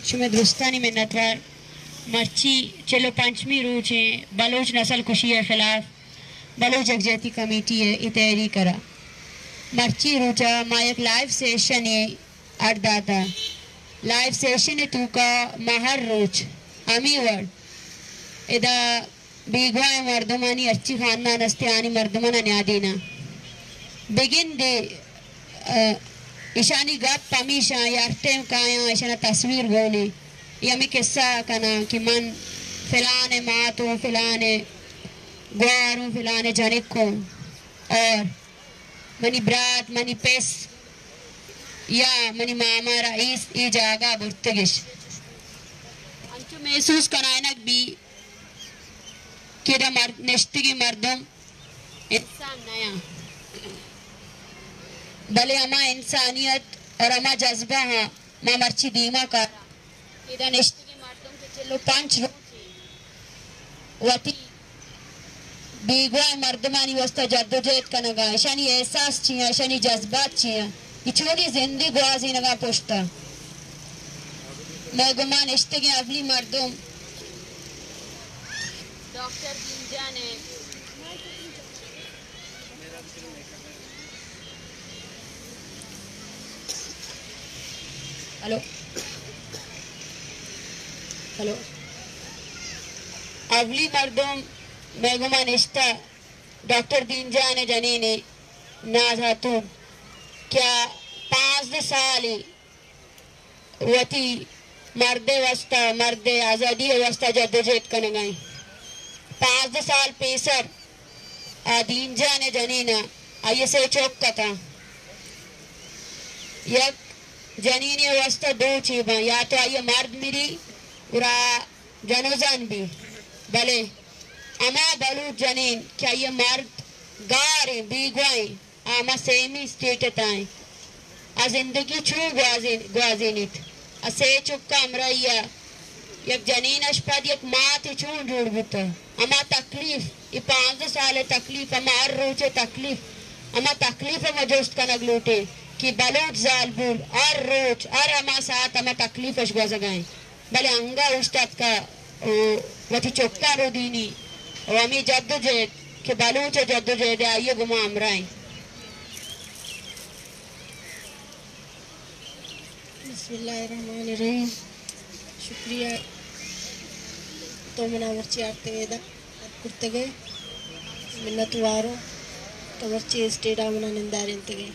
شمئے درستانی منتوار۔ مرچی چل و پنچمی روچ ایں بلوچ نسل کشی ءِ خلاف بلوچ یکجہتی کمیٹی ءِ اے تحریک ءَ را۔ مرچی روچ ءَ ما یک لائیو سیشنے اڈ داتہ۔ لائیو سیشن ءِ توکا ما ہر روچ ہمے وڑ ادا بیگواہیں مردمانی ہرچی خاندان است، آنی مردمانا نیادیناں۔ بگندے، ءَ، ایشانی گپ ہمیش ایں، ہر ٹائم کایاں، ایشانا تصویر گون ایں۔ اے ہمے قصہ کناں کہ من فلان ءِ مات اوں، فلان ءِ گوار اوں، فلان ءِ جنک اوں، اور منی برات، منی پس یا منی ماما را اے، اے جاگہ برتگش۔ انچو محسوس کنائینگ بی کہ ادا مر-، نشتگیں مردم انسان نیاں، بلے ہما انسانیت اور ہما جذبہ ہاں ما مرچی دیما کاراں۔ ادا نشتگیں مردم کہ چل و پنچ روچ وتی بیگواہ مردمانی واسطہ جدوجہد کنگا، اشانی احساس چی ایں، اشانی جذبات چی ایں، اے چونیں زندے گوازینگا پشتا۔ مئے گما نشتگیں اولی مردم ڈاکٹر دین جان ایں۔ Hello, hello. اولی مردم مئے گما نشتہ ڈاکٹر دین جان ءِ جنین ایں ناز خاتون کہ آ پانزدہ سال ایں وتی مرد ءِ واسطہ، مرد ءِ آزادی ءِ واسطہ جدوجہد کنگا ایں۔ پانزدہ سال پیسر آ دین جان ءِ جنین ءَ، آئی ءَ سے چک اتاں۔ یک جنینے ءِ واسطہ دو چیباں، یا تو آئی ءِ مرد مری، گڑا جنوزان بی، بلے ہما بلوچ جنین کہ آئی ءِ مرد گار ایں، بیگواہ ایں، آ ہما سیمی اسٹیٹ ءِ تہا ایں۔ آ زندگی چون گوازین-، گوازینیت؟ آ سے چک ءِ ہمراہی ءَ یک جنین اش پد یک ماتے چون جوڑ بوتہ؟ ہما تکلیف، اے پانزدہ سال ءِ تکلیف، ہما ہر روچ ءِ تکلیف، ہما تکلیف ءَ ما جست کنگ لوٹیں کہ بلوچ زالبول ہر روچ، ہر ہما ساعت ہما تکلیف اش گوزگا ایں۔ بلے انگہ اوشتاتکہ و وتی چکاں رودینی و ہمے جدوجہد کہ بلوچ ءِ جدوجہد ءَ آئی ءِ گما ہمراہ ایں۔ بسم اللہ الرحمن الرحیم۔ شکریہ، تو منا مرچی آرتگ ادا، اد کرتگ ئے، منت واروں، تو مرچی اسٹیڈا منا نندارینتگ ئے۔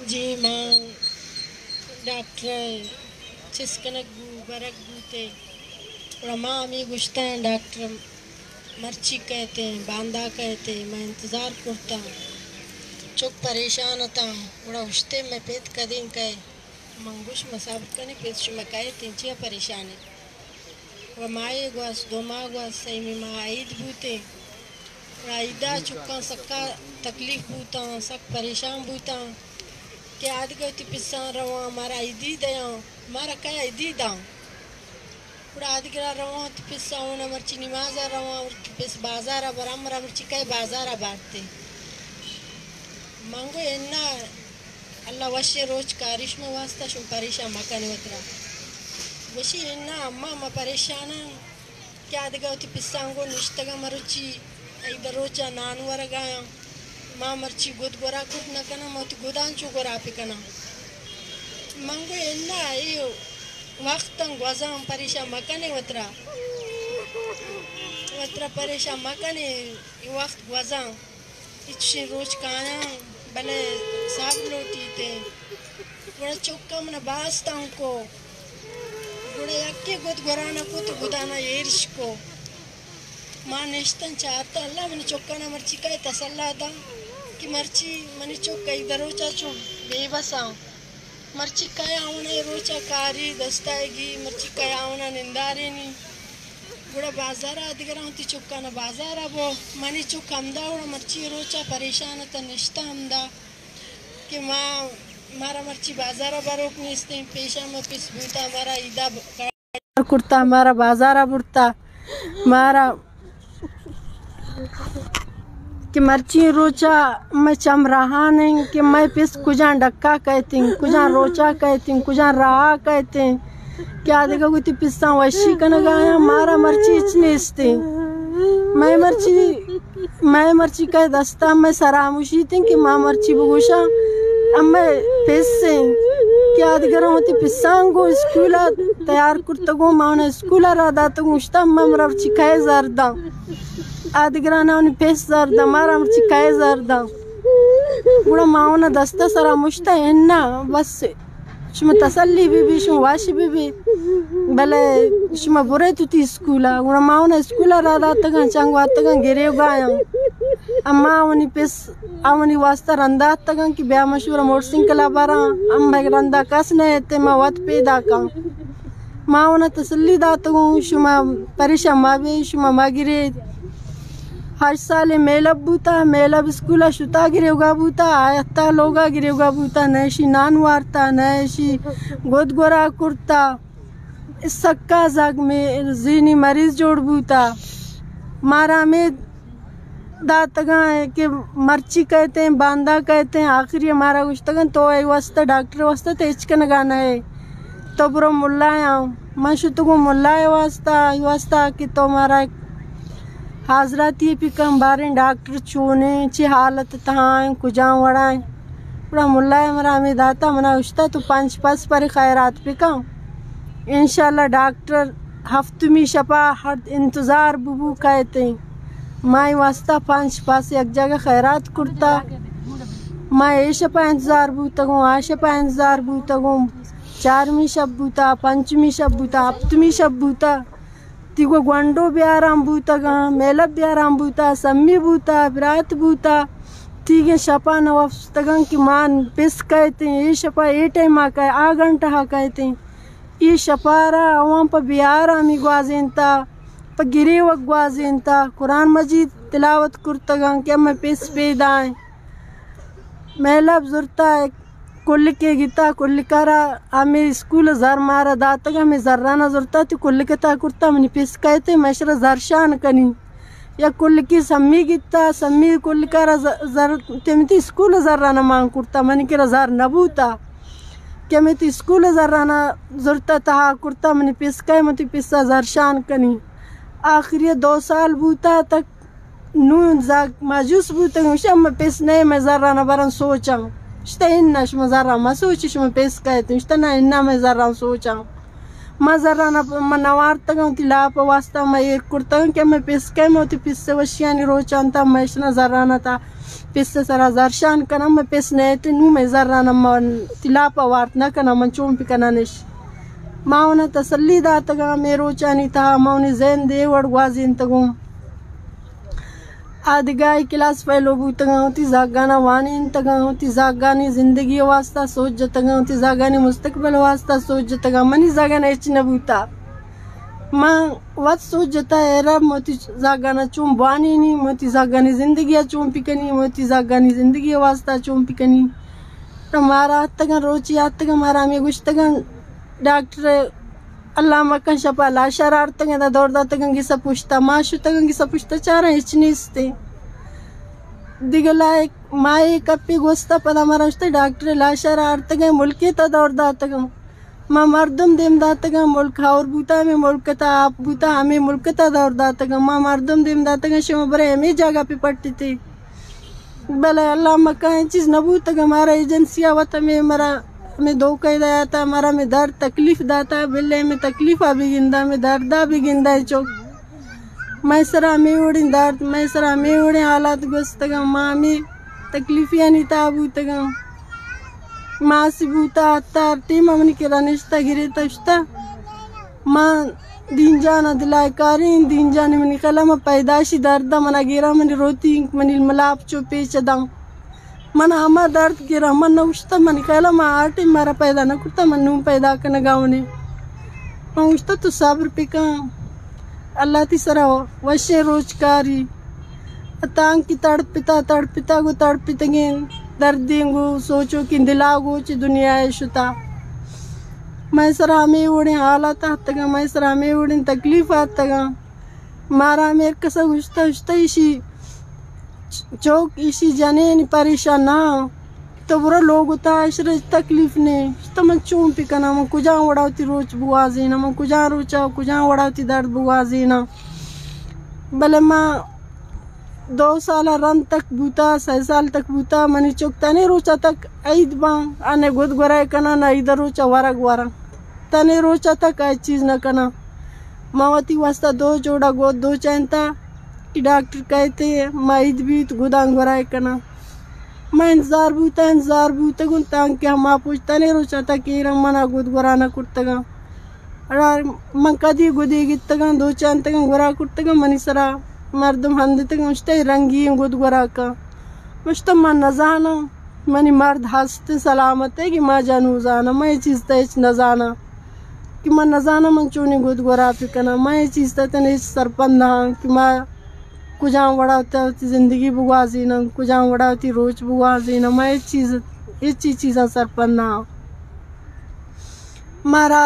جی، ما ڈاکٹر چست کنگ بو، برگ بوتے، گڑا ما ہمے گوشتاں ڈاکٹر مرچی کئیت، باندا کئیت، ما انتظار کرتاں۔ چک پریشان اتاں، گڑا گوشتے مئے پت کدیں کئے؟ من گوش، ما صبر کنیں، پت شمئے کئیت، چیا پریشان ئے؟ و ماہے گوست، دو ماہ گوست، سیمی ماہ عید بوتیں۔ گڑا عیدا چکاں سکا تکلیف بوتاں، سک پریشان بوتاں کہ آدگہ وتی پساں رواں، مارا عیدی دیاں، مارا کئے عیدی داں؟ گڑا آدگرا رواں، وتی پساں اونا مرچی نمازا رواں، وتی پس بازارا براں، مارا مرچی کئے بازارا بارتے؟ من گو انا، اللہ وشیں روچ کاری شما واسطہ، شما پریشان مکنے وترا۔ گوشی، انا اماں، ما پریشاناں کہ آدگہ وتی پساں گوں نشتگاں، مروچی عید روچا نان ورگایاں، ما مرچی گد گورا کت نکناں، ما وتی گداں چو گورا پکناں؟ من گو انا، اے وقتاں گوزاں، پریشان مکنے وترا، وترا پریشان مکنے، اے وقت گوزاں۔ ہچیں روچ کایاں، بلے صبر لوٹیت۔ گڑا چکا منا باز تنگ کو۔ گڑا یکے گد گورا نہ کت، گدانا ایرش کو۔ ما نشتن چارتا، اللہ منی چکانا مرچی کئے تسلا داں کہ مرچی منی چک عید روچا چو بے بساں۔ مرچی کئے آونا اے روچا کاری دستائیگی، مرچی کئے آونا نندارینی۔ گڑا بازارا آدگراں وتی چکانا بازارا بو۔ منی چک ہمدا وڑا مرچی روچا پریشان اتاں، نشتہ ہمدا کہ ما، مارا مرچی بازارا بروک نیستیں، پیشا ما پس بوتا، مارا عیدا ب-، کرتا، مارا بازارا برتا، مارا کہ مرچی روچا مئے چم راہان انت کہ مئے پس کجان ڈکا کئیت انت، کجان روچا کئیت انت، کجان راہا کئیت انت، کہ آ دگہ وتی پساں وشی کنگا آیاں، مارا مرچی ہچ نیست انت۔ مئے مرچی، مئے مرچی کئے دستا مئے سرا ہموشیت انت کہ ما مرچی بگوشاں، ہمے پس انت کہ آ دگراں وتی پساں گوں اسکولا تیار کرتگوں، ما اونا اسکولا را داتگوں، اشتا ما مرچی کئے زر داں۔ آ دگرانانی پس زر داں، مارا مرچی کئے زر داں۔ گڑا ما اونا دستا سرا مشتا، انا بس شما تسلی بہ بی، شما وش بہ بی، بلے شما برے تو تی اسکولا۔ گڑا ما اونا اسکولا را داتگاں، چنگ واتگاں گریوگایاں۔ اما آوانی پس آوانی واسطہ رندا اتگاں کہ بیا ما شورا موٹر سائیکلا براں، ہم رندا کس نہ ایت، ما وت پیداکاں۔ ما اونا تسلی داتگوں، شما پریشان مہ بے، شما مہ گرے۔ ہشت سالے میلب بوتا، میلب اسکولا شتا گریوگا بوتا، آیتا لوگا گریوگا بوتا، نہ ایشی نان وارتا، نہ ایشی گد گورا کرتا، سکا زگ میں زینی مریض جوڑ بوتا۔ مارا ہمے داتگاں کہ مرچی کئیت انت، باندا کئیت انت، آخری مارا گوشتگاں تو اے واسطہ، ڈاکٹر واسطہ تو ہچ کنگا نہ ئے، تو برو ملایاں۔ من شتگوں ملائے واسطہ، اے واسطہ کہ تو مارا حاضراتی پکن باریں ڈاکٹر چونیں، چی حالت تہا انت، کجام وڑا انت۔ گڑا ملائے مارا ہمے داتا، منا گوشتا تو پنچ پس پر خیرات پکن، انشاءاللہ ڈاکٹر ہفتمی شپا ہر انتظار ببو کئیت انت۔ ما اے واسطہ پنچ پس یک جاگہ خیرات کرتا۔ ما اے شپا انتظار بوتگوں، آ شپا انتظار بوتگوں، چارمی شپ بوتا، پنچمی شپ بوتا، ہپتمی شپ بوتا۔ تی گو گونڈو بیاران بوتگاں، میلب بیاران بوتا، سمی بوتا، برات بوتا۔ تیگیں شپا نہ وپستگاں کہ مان پس کئیت انت، اے شپا اے ٹائما کئیت، آ گھنٹہا کئیت انت۔ اے شپارا آواں پہ بیارامی گوازینتا، پہ گریوگ گوازینتا، قرآن مجید تلاوت کرتگاں کہ ہمے پس پیدائیں۔ میلب زرتا، کلکے گتا، کلکارا ہمے اسکول زر مارا داتگ، ہمے زرانا زرتا، تی کلکتا کرتا، منی پس کئیت، مئے شرا زر شان کنی۔ یا کلکی سمی گتا، سمی کلکارا ز-، زر، تیمتی اسکول زرانا مان کرتا، منی کرا زر نبوتا۔ کہ ہمے تی اسکول زرانا زرتا تہا کرتا، منی پس کئے، من تی پسا زر شان کنی۔ آخری دو سال بوتا تک نوں زاگ مایوس بوتگ، گوشت، مئے پس نئے، مئے زرانا برن سوچاں۔ گوشت، اناں، شما زراں مہ سوچی، شما پس کئیت۔ گوشت، نہ، اناں، مئے زراں سوچاں۔ ما زرانا پ-، ما نوارتگاں، وتی لاپ واسطہ ما ایر کرتگاں کہ مئے پس کئے، ما وتی پس وشیانی روچاں تا، ما اشنا زرانا تا پس سرا زرشان کناں، مئے پس نئیت، نوں مئے زرانا ما وتی لاپ وارت نہ کناں، من چون پہ کناں اش۔ ما اونا تسلی داتگاں، مئے روچانی تہا ما اونی ذہن دے وڑ گوازینتگوں۔ آ دگہ کلاس فیلو بوتگاں، وتی زاگانا وانینتگاں، وتی زاگانی زندگی واسطہ سوچ جتگاں، وتی زاگانی مستقبل واسطہ سوچ جتگاں، منی زاگانا ہچ نہ بوتا۔ من وت سوچ جتا، اے رب، من وتی زاگانا چون بوانینی، من وتی زاگانی زندگیا چون پکنی، من وتی زاگانی زندگی واسطہ چون پکنی۔ تو مارا آتگاں، روچی آتگاں، مارا ہمے گوشتگاں، ڈاکٹر اللہ مکن شپا لاشار آرتگیں، دا دور داتگیں گسا پشتا۔ ما شتگیں گسا پشتا، چاراں ہچ نیستیں۔ دگہ لائق ما اے کپی گوستا، پدا مارا گوشتا ڈاکٹر لاشار آرتگیں، ملکی تا دور داتگیں۔ ما مردم دیم داتگیں، ملک ہور بوتا، ہمے ملک تا آپ بوتا، ہمے ملک تا دور داتگیں۔ ما مردم دیم داتگیں، شما برے ہمے جاگہ پہ پٹتے۔ بلے اللہ مکن اے چیز نہ بوتگ، مارا ایجنسی ءَ وت ہمے مارا ہمے دھوکہ داتا، مارا ہمے درد تکلیف داتا، بلے ہمے تکلیف ءَ بگندا، ہمے درد ءَ بگندا چو۔ مئے سرا ہمے وڑیں درد، مئے سرا ہمے وڑیں حالات گوستگاں، ما ہمے تکلیفیانی تہا بوتگاں۔ ماسی بوتا، ہتار ٹیم منی کرا نشتا، گریتا اشتا۔ ما دین جان ءَ دل ءَ کاریں، دین جان منی خیال ءَ من پیدائشی درد ءَ من ءَ گیراں، منی روتی منی ملاپ چو پیچ داں۔ من ہما درد گیراں، من نہ گوشتہ، منی خیال ءَ من آ ٹیم مارا پیدا نہ کرتہ، من نوں پیدا کنگا اوں۔ من گوشتہ تو صبر بکن، اللہ تئی سرا وشیں روچ کاری۔ تانکہ تڑپتا، تڑپتا گوں تڑپتگیں دردیں گوں سوچوکیں دلا گوں چہ دنیا ءَ شتا۔ مئے سرا ہمے وڑیں حالات آتگاں، مئے سرا ہمے وڑیں تکلیف آتگاں۔ مارا ہمے ہر کسا گوشتہ، گوشتہ ایشی چوک ایشی جنین پریشان نہ، تو برو لوگ تا، اشرا تکلیف نے، تو من چون پہ کناں، من کجا وڑا وتی روچ بگوازیناں، من کجا روچا، کجا وڑا وتی درد بگوازیناں۔ بلے ما دو سال رند تک بوتا، سہ سال تک بوتا، منی چک تنے روچا تک عید باں، انے گد گرائے کناں، نہ عید روچا ورگ وراں۔ تنے روچا تک آئی چیز نہ کناں۔ ما وتی واسطہ دو جوڑا گد دو چینتا، کہ ڈاکٹر کہتے، ما عید بیت، گداں گورائے کناں۔ ما انتظار بوتا، انتظار بوتگوں، تانکہ ہما پشتانے روچا تک ایرم منا گد گورا نہ کرتگاں۔ اڑا من کدی گدے گتگاں، دو چانتگاں گورا کرتگاں، منی سرا مردم ہندتگاں، اشتہ رنگی گد گورا کن۔ مشتہ من نزاناں۔ منی مرد ہست سلامت ہے کہ ما جنو زاناں، من اے چیز تا ہچ نزاناں کہ من نزاناں من چونی گد گورا پہ کناں، من اے چیز تا تن ہچ سرپند ہاں کہ ما کجام وڑا تا وتی زندگی بگوازیناں، کجام وڑا وتی روچ بگوازیناں، من اے چیز، ہچی چیزاں سرپند ہاں۔ مارا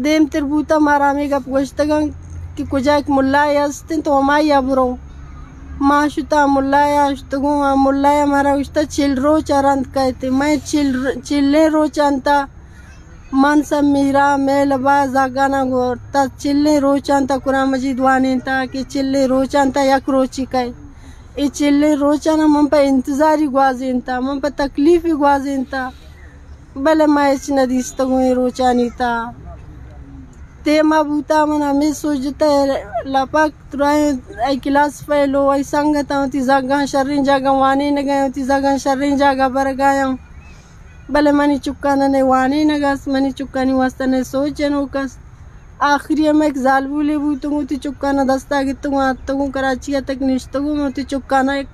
دیمتر بوتا، مارا ہمے گپ گوشتگاں کہ کجا یک ملائے ہست انت، تو ہمائی ء برو۔ ما شتا ملائے ء شتگوں، آ ملائے ء مارا گوشتا چل روچ ء رند کئیت۔ مئے چل، چلیں روچ انت، من سمیرا، مئے لبا زاگانا گورتا، چلیں روچ انت قرآن مجید وانینتا کہ چلیں روچ انت یک روچی کئے۔ اے چلیں روچانا من پہ انتظاری گوازینتا، من پہ تکلیفی گوازینتا۔ بلے ما ہچ نہ دیستگوں اے روچانی تہا۔ دیما بوتا من ہمے سوچ جتا، اللہ پاک درائیں، اے کلاس فیلو، اے سنگتاں وتی زگاں شریں جاگہ وانینگایاں، وتی زگاں شریں جاگہ برگایاں۔ بلے منی چکانا نئے وانینگ است، منی چکانی واسطہ نئے سوچ جنوک است۔ آخری ء من یک زالبولے بوتگوں، وتی چکانا دستا گتگوں، آتگوں کراچی ء تک نشتگوں، من وتی چکانا یک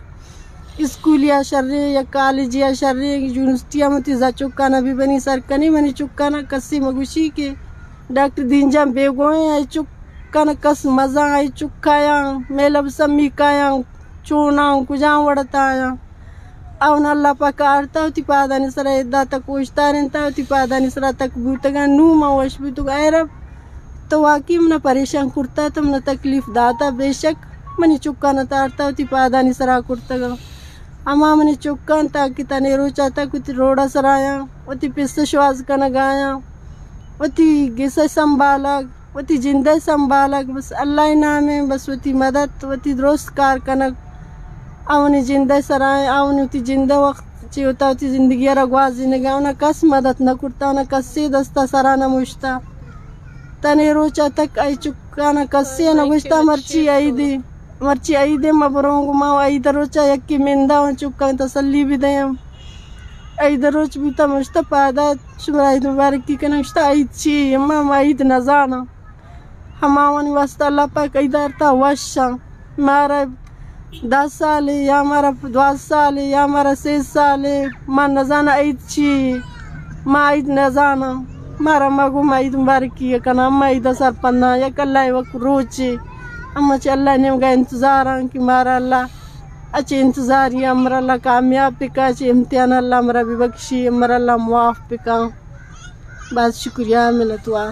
اسکولی ء شریں، یک کالجی ء شریں، یک یونیورسٹی ء من وتی زا چکانا بہ بنی سر کنی، منی چکانا کسے مگوشی کہ ڈاکٹر دین جان بیگوئیں، اے چکانا کس مزاں، اے چکایاں، میلب سمی کایاں، چوناں، کجام وڑتا آیاں۔ اون اللہ پاک آرتا وتی پادانی سرا ادا تک اوشتارینتا، وتی پادانی سرا تک بوتگاں۔ نوں من وش بوتگ، اے رب، تو واقعی منا پریشان کرتا، تو منا تکلیف داتا، بے شک منی چکانا تارتا وتی پادانی سرا کرتگاں۔ ہما منی چکاں تاکہ تنے روچا تک وتی روڈا سرایاں، وتی پس شواز کنگایاں، وتی گسا سنبھالگ، وتی جندئے سنبھالگ، بس اللہ ء نام ء، بس وتی مدد، وتی درست کار کنگ، آ منی جندئے سرا ء، آ منی وتی جندئے وقت چہ وتا وتی زندگی ء را گوازینگ ء، اونا کس مدد نہ کرتا، اونا کسے دستا سرا نہ مشتا۔ تنے روچا تک آئی چکانا کسے نہ گوشتا، مرچی عید ء، مرچی عید ء، ما بروں گوں، ما عید روچا یکے مندا اوں، چکاں تسلی بدیاں۔ عید روچ بوتا، مشتا پادا شمارا عید مبارکی کناں، گوشتا، عید چی؟ اما ما عید نزاناں۔ ہماوانی واسطہ اللہ پاک عید آرتا وشاں۔ مارا دہ سالے یا مارا دوازدہ سالے یا مارا سے سالے، ما نزاناں عید چی؟ ما عید نزاناں۔ مارا مگو، ما عید مبارکی کناں، اما عید سرپنداں، یک اللہ وک روچے۔ اما چہ اللہ نیمگا انتظاراں کہ مارا اللہ اچ انتظاری، امر اللہ کامیاب بکا، چہ امتحان اللہ امرا ببخشی، امر اللہ معاف بکا۔ باز شکریہ، منتوار۔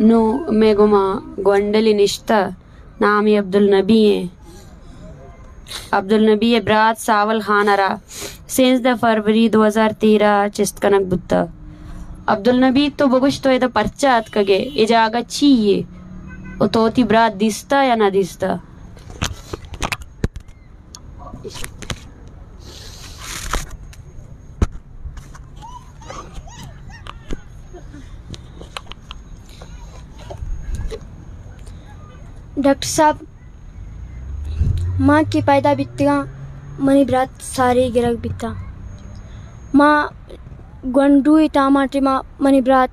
نوں مئے گوما گونڈلے نشتہ، نامی عبدالنبی ایں۔ عبدالنبی ء برات ساول خان ء را سیزدہ فروری دو ہزار تیرہ ء چست کنگ بوتہ۔ عبدالنبی، تو بگوش، تو ادا پرچا اتکگ ئے؟ اے جاگہ چی یے؟ و تو وتی برات دیستہ یا نہ دیستہ؟ ڈاکٹر صاحب، ما کہ پیدا بیتگاں، منی برات ساری گرگ بیتا۔ ما گونڈوی ٹاما ٹیما منی برات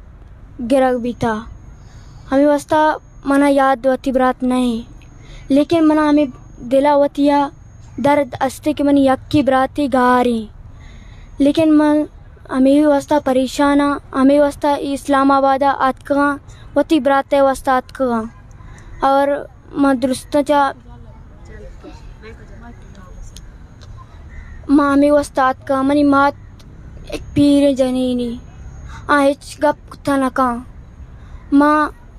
گرگ بیتا۔ ہمے واسطہ منا یاد وتی برات نہ ایں، لیکن منا ہمے دلا وتیا درد استے کہ منی یکے براتے گار ایں، لیکن من ہمے واسطہ پریشان آں، ہمے واسطہ اسلام آبادا آتکگاں، وتی براتے واسطہ آتکگاں۔ اور من درستاں چا، ما ہمے واسطہ آتکاں، منی مات یک پیریں جنینے، آ ہچ گپ کتہ نہ کن۔ ما،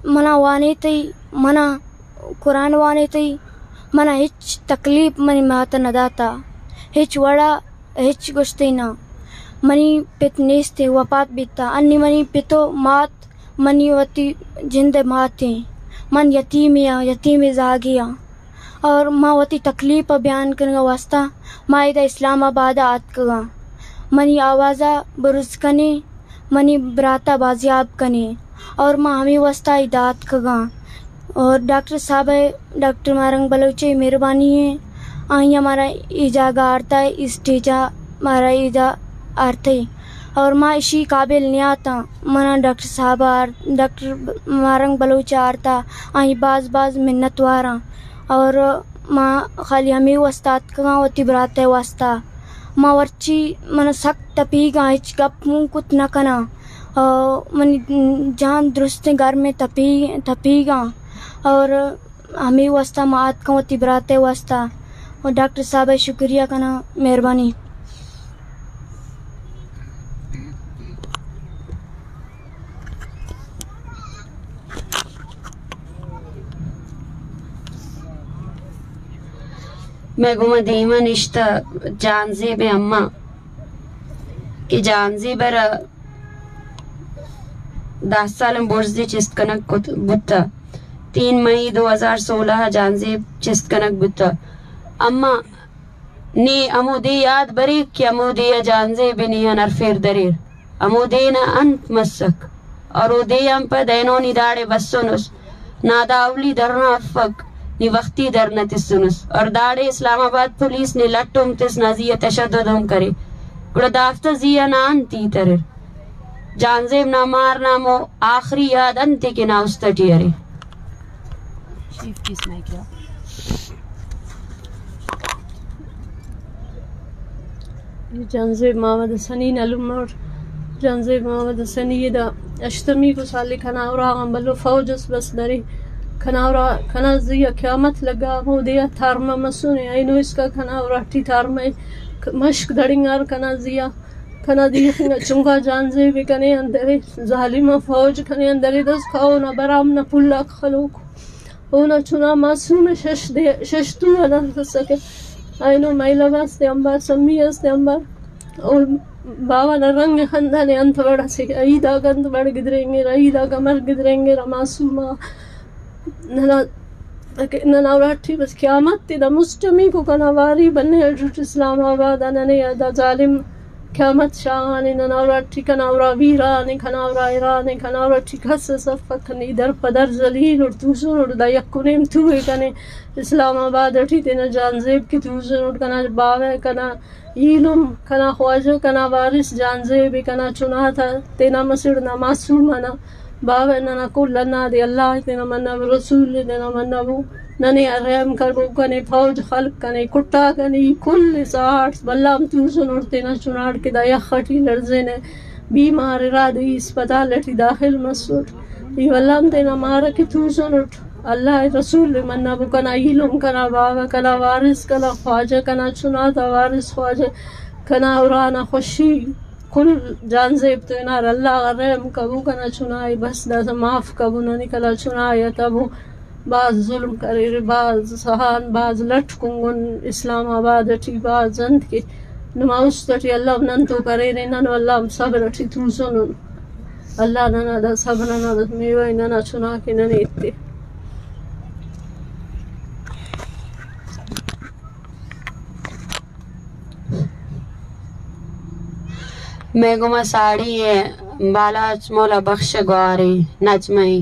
منا وانینتئی، منا قرآن وانینتئی، منا ہچ تکلیف منی مات ءَ نہ داتہ، ہچ وڑا ہچ گوشتئی نہ۔ منی پت نیست، وپات بیتہ، انی منی پت و مات منی وتی جند ءِ مات ایں۔ من یتیمے آں، یتیمے زاگے آں۔ اور ما وتی تکلیف ءَ بیان کنگ ءِ واسطہ ما ادا اسلام آباد ءَ آتکگاں۔ منی آواز ءَ برز کنے، منی برات ءَ بازیاب کنے۔ اور ما ہمے واسطہ ادا آتکگاں۔ اور ڈاکٹر صاحب ءِ، ڈاکٹر ماہرنگ بلوچ ءِ مہربانی ایں، آئی ءَ مارا اے جاگہ آرتہ، اے اسٹیج ءَ مارا ادا آرتہ۔ اور ما اشی قابل نیاتاں۔ منا ڈاکٹر صاحب ءَ آر-، ڈاکٹر ماہرنگ بلوچ ءَ آرتہ، آئی باز باز منت واراں۔ اور ما خالی ہمے واسطہ آتکگاں وتی برات ءِ واسطہ۔ ما ورچی من سک تپیگاں، ہچ گپ مون کت نہ کناں۔ آ، منی جان درستیں گرمیں تپی-، تپیگاں۔ اور ہمے واسطہ ما آتکاں وتی برات ءِ واسطہ۔ اور ڈاکٹر صاحب ءِ شکریہ کناں، مہربانی۔ مئے گوما دیما نشتہ جہانزیب ءِ اماں کہ جہانزیب ءَ را دہ سال برزی چست کنگ کت، بوتہ۔ تین مئی دو ہزار سولہ ءَ جہانزیب چست کنگ بوتہ۔ اماں نی ہمو دے یاد بریک کہ ہمو دے ءَ جہانزیب ءِ نیاں ہرفیر دریر۔ ہمو دے نا انت مسک۔ اور او دے ہم پد اینو نی داڑے بسنس۔ نا دا اولی دھرنا افک، نی وختی دھرنا تسنس۔ اور داڑے اسلام آباد پولیس نی لٹ ہم تس، نا زی ءَ تشدد ہم کرے۔ گڑا دافتا زی ءَ نا انت ہیت اریر۔ جہانزیب نا مار نا ہمو آخری یاد انت کہ نا است ٹی ارے۔ چیف کیس مئے کیا؟ اے جہانزیب محمد حسنی نا لمہ اٹ۔ جہانزیب محمد حسنی دا ہشتمی کو سال کنا اراغان بلو فوج اس بس درے۔ کنا ارا، کنا زی آ قیامت لگا، ہمو دے آ تارمہ مسونے، اینو اسکا کنا ارا ٹی تارمہ مشک دڑنگار کنا زی آ۔ کنا دیر انگا چنکا جہانزیب کنے اندرے، ظالم فوج کنے اندرے دز کاؤ نا برام نا پلاک خلوک۔ اونا چنا معصوم شش دے، شش تو انا رسکہ۔ اینو مئے لباس تے امبار، سمی اس تے امبار۔ او باوہ نا رنگ خندانے انت وڑ اسے، عید آ گند وڑ گدرینگے، عید آ گمر گدرینگے، معصوم آ۔ ننا، ننا اراٹی بس قیامت تے دا مسٹمی کو کنا واری بنے اڈٹ اسلام آباد آ ننے دا ظالم قیامت شاہانے ننا اراٹی کنا ارا ویرانے، کنا ارا ایرانے، کنا اراٹی کس سفک نی در پدر ذلیل اور توسن اور دا یک و نیم توے کنے اسلام آباد اٹی تینا جہانزیب کے توسن اور کنا باوہ کنا ایلم کنا خواجہ کنا وارث جہانزیب ء کنا چنا تا تینا مسڑ نا معصوم انا باوہ ننا کل انا دے اللہ ء تینا منو رسول ء تینا منو ننے آ رحم کر بو کنے فوج خلق کنے کٹا کنے ای کل ساٹھ بلام توسن اور تینا چناڑ کے دا یخ اٹی لڑزینے بیمار ارا دے اسپتال اٹی داخل مسٹ ای ولام تینا مارک توسن اٹ اللہ ء رسول ء منبو کنا ایلم کنا باوہ کنا وارث کنا خواجہ کنا چنا تا وارث خواجہ کنا ارانا خوشی کل جہانزیب تو انار اللہ غا رحم کبو کنا چنائے بس داسا معاف کبو ننی کنا چنائے اتبو باز ظلم کریرے باز سہان باز لٹ کنگن اسلام آباد ٹی باز انت کہ نما است ٹی اللہ نن تو کریرے نن اللہ صبر ٹی توسنن۔ اللہ ننا دا صبر ننا دا میوہ ننا چنا کہ ننے ایتے۔ مئے گوما ساڑی ء بالاچ مولا بخش گوارے نجمہ ء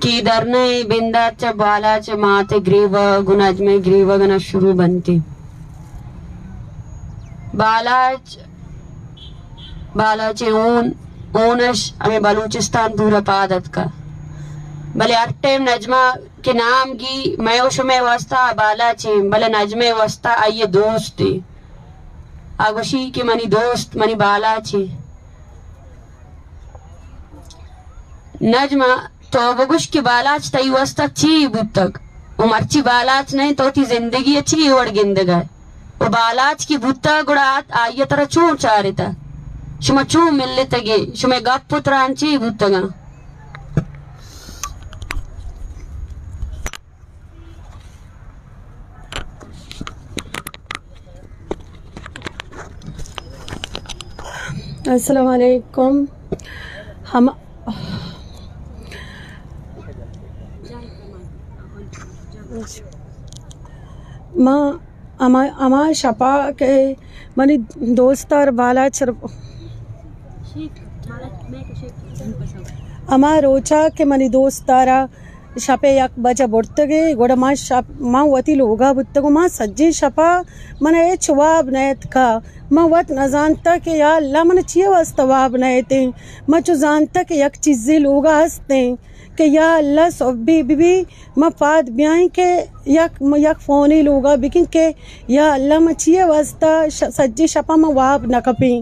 کہ درنہ ء بندات چہ بالاچ ء مات ء گریوہ گوں نجمہ ء گریوہ گنا شروع بنتی۔ بالاچ بالاچ ء اون، اونش ہمے بلوچستان پورا پاد اتکا۔ بلے ہر ٹائم نجمہ کہ نام گی مئے و شمئے واسطہ آ بالاچ ء، بلے نجمہ ء واسطہ آئی ء دوست ء۔ آ گوشی کہ منی دوست، منی بالاچ ء۔ نجمہ تو بگوش کہ بالاچ تئی واسطہ چی بوتگ؟ و مرچی بالاچ نہ انت، تو وتی زندگی ء چی وڑ گندگ ء؟ و بالاچ کہ بوتگ گڑا آت، آئی ءَ ترا چون چارتہ؟ شما چون ملتگے؟ شمئے گپ و تران چی بوتگاں؟ السلام علیکم۔ ہم، ما ہما، ہما شپا کہ منی دوستار بالاچ، ہما روچا کہ منی دوستارا شپ ءَ یک بجہ برتگ ئے، گڑا من شپ، من وتی لوگا بوتگوں، من سجیں شپا من ہچ واب نہ اتکا۔ من وت نہ زانتا کہ یا اللہ من چیے واسطہ واب نہ اتیں۔ من چو زانتا کہ یک چیزے لوگا ہستیں کہ یا اللہ صبحی بی بی من پاد بیائیں کہ یک، یک فونے لوگا بکن کہ یا اللہ من چیے واسطہ ش-، سجیں شپا من واب نہ کپیں۔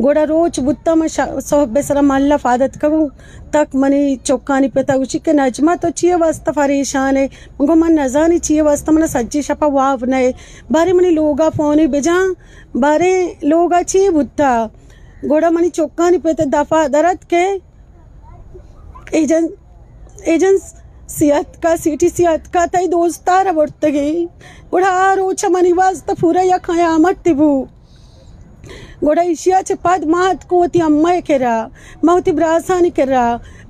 گڑا روچ بوتا من ش-، صبح سرا من اللہ پاد اتکگوں۔ تک منی چکانی پتا گوشی کہ نجمہ تو چیے واسطہ پریشان ئے؟ من گو من نزانی چیے واسطہ، من سجی شپا واب نئے۔ بارے منی لوگا فونے بجاں، بارے لوگا چی بوتا؟ گڑا منی چکانی پتا دفا درت کہ ایجن-، ایجنسی اتکا، سی ٹی سی اتکا، تئی دوستارا برتگی۔ گڑا آ روچ منی واسطہ پورا یک قیامت بو۔ گڑا ایشی ءَ چہ پد ما اتکوں وتی اماں ءِ کرا، ما وتی براسانی کرا۔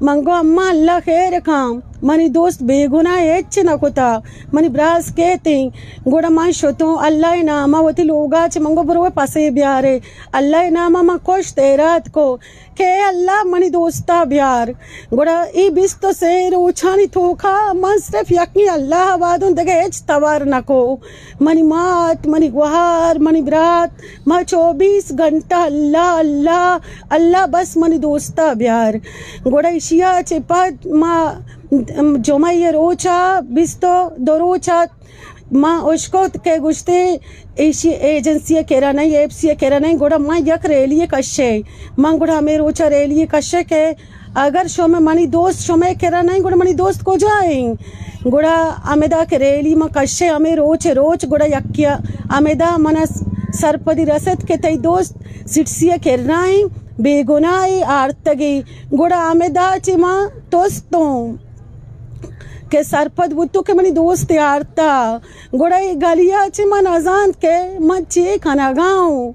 من گو اماں اللہ خیر کن، منی دوست بے گناہ ہچ نہ کتا، منی براس کیتیں۔ گڑا من شتوں اللہ ءِ نام ءَ وتی لوگا چہ، من گو برو پسے بیارے، اللہ ءِ نام ءَ من کشت ایراد کو کہ اے اللہ منی دوستا بیار۔ گڑا اے بیست و سے روچانی توکا من صرف یکیں اللہ ءَ وادوں، دگہ ہچ توار نہ کو۔ منی مات، منی گوہار، منی برات، ما چوبیس گھنٹہ اللہ، اللہ، اللہ، بس منی دوستا بیار۔ گڑا ایشی ءَ چہ پد ما جمعہ ءِ روچا، بیست و دو روچا ما اشکت کہ گوشتے ایشی ایجنسی ءِ کرا نہیں، ایف سی ءِ کرا نہیں، گڑا ما یک ریلی کشے۔ من گڑا ہمے روچا ریلی کشے کہ اگر شمے، منی دوست شمے کرا نئیں، گڑا منی دوست کجا ایں؟ گڑا ہمدا کہ ریلی ما کشے، ہمے روچ روچ، گڑا یکیا ہمدا منا سرپدی رست کہ تئی دوست سٹسی کرا ایں، بے گناہ ایں، آرتگی۔ گڑا ہمدا چہ ما توستوں کہ سرپد بوتوں کہ منی دوست آرتا۔ گڑا اے گلیا چہ من نزانت کہ من چے کنگا اوں۔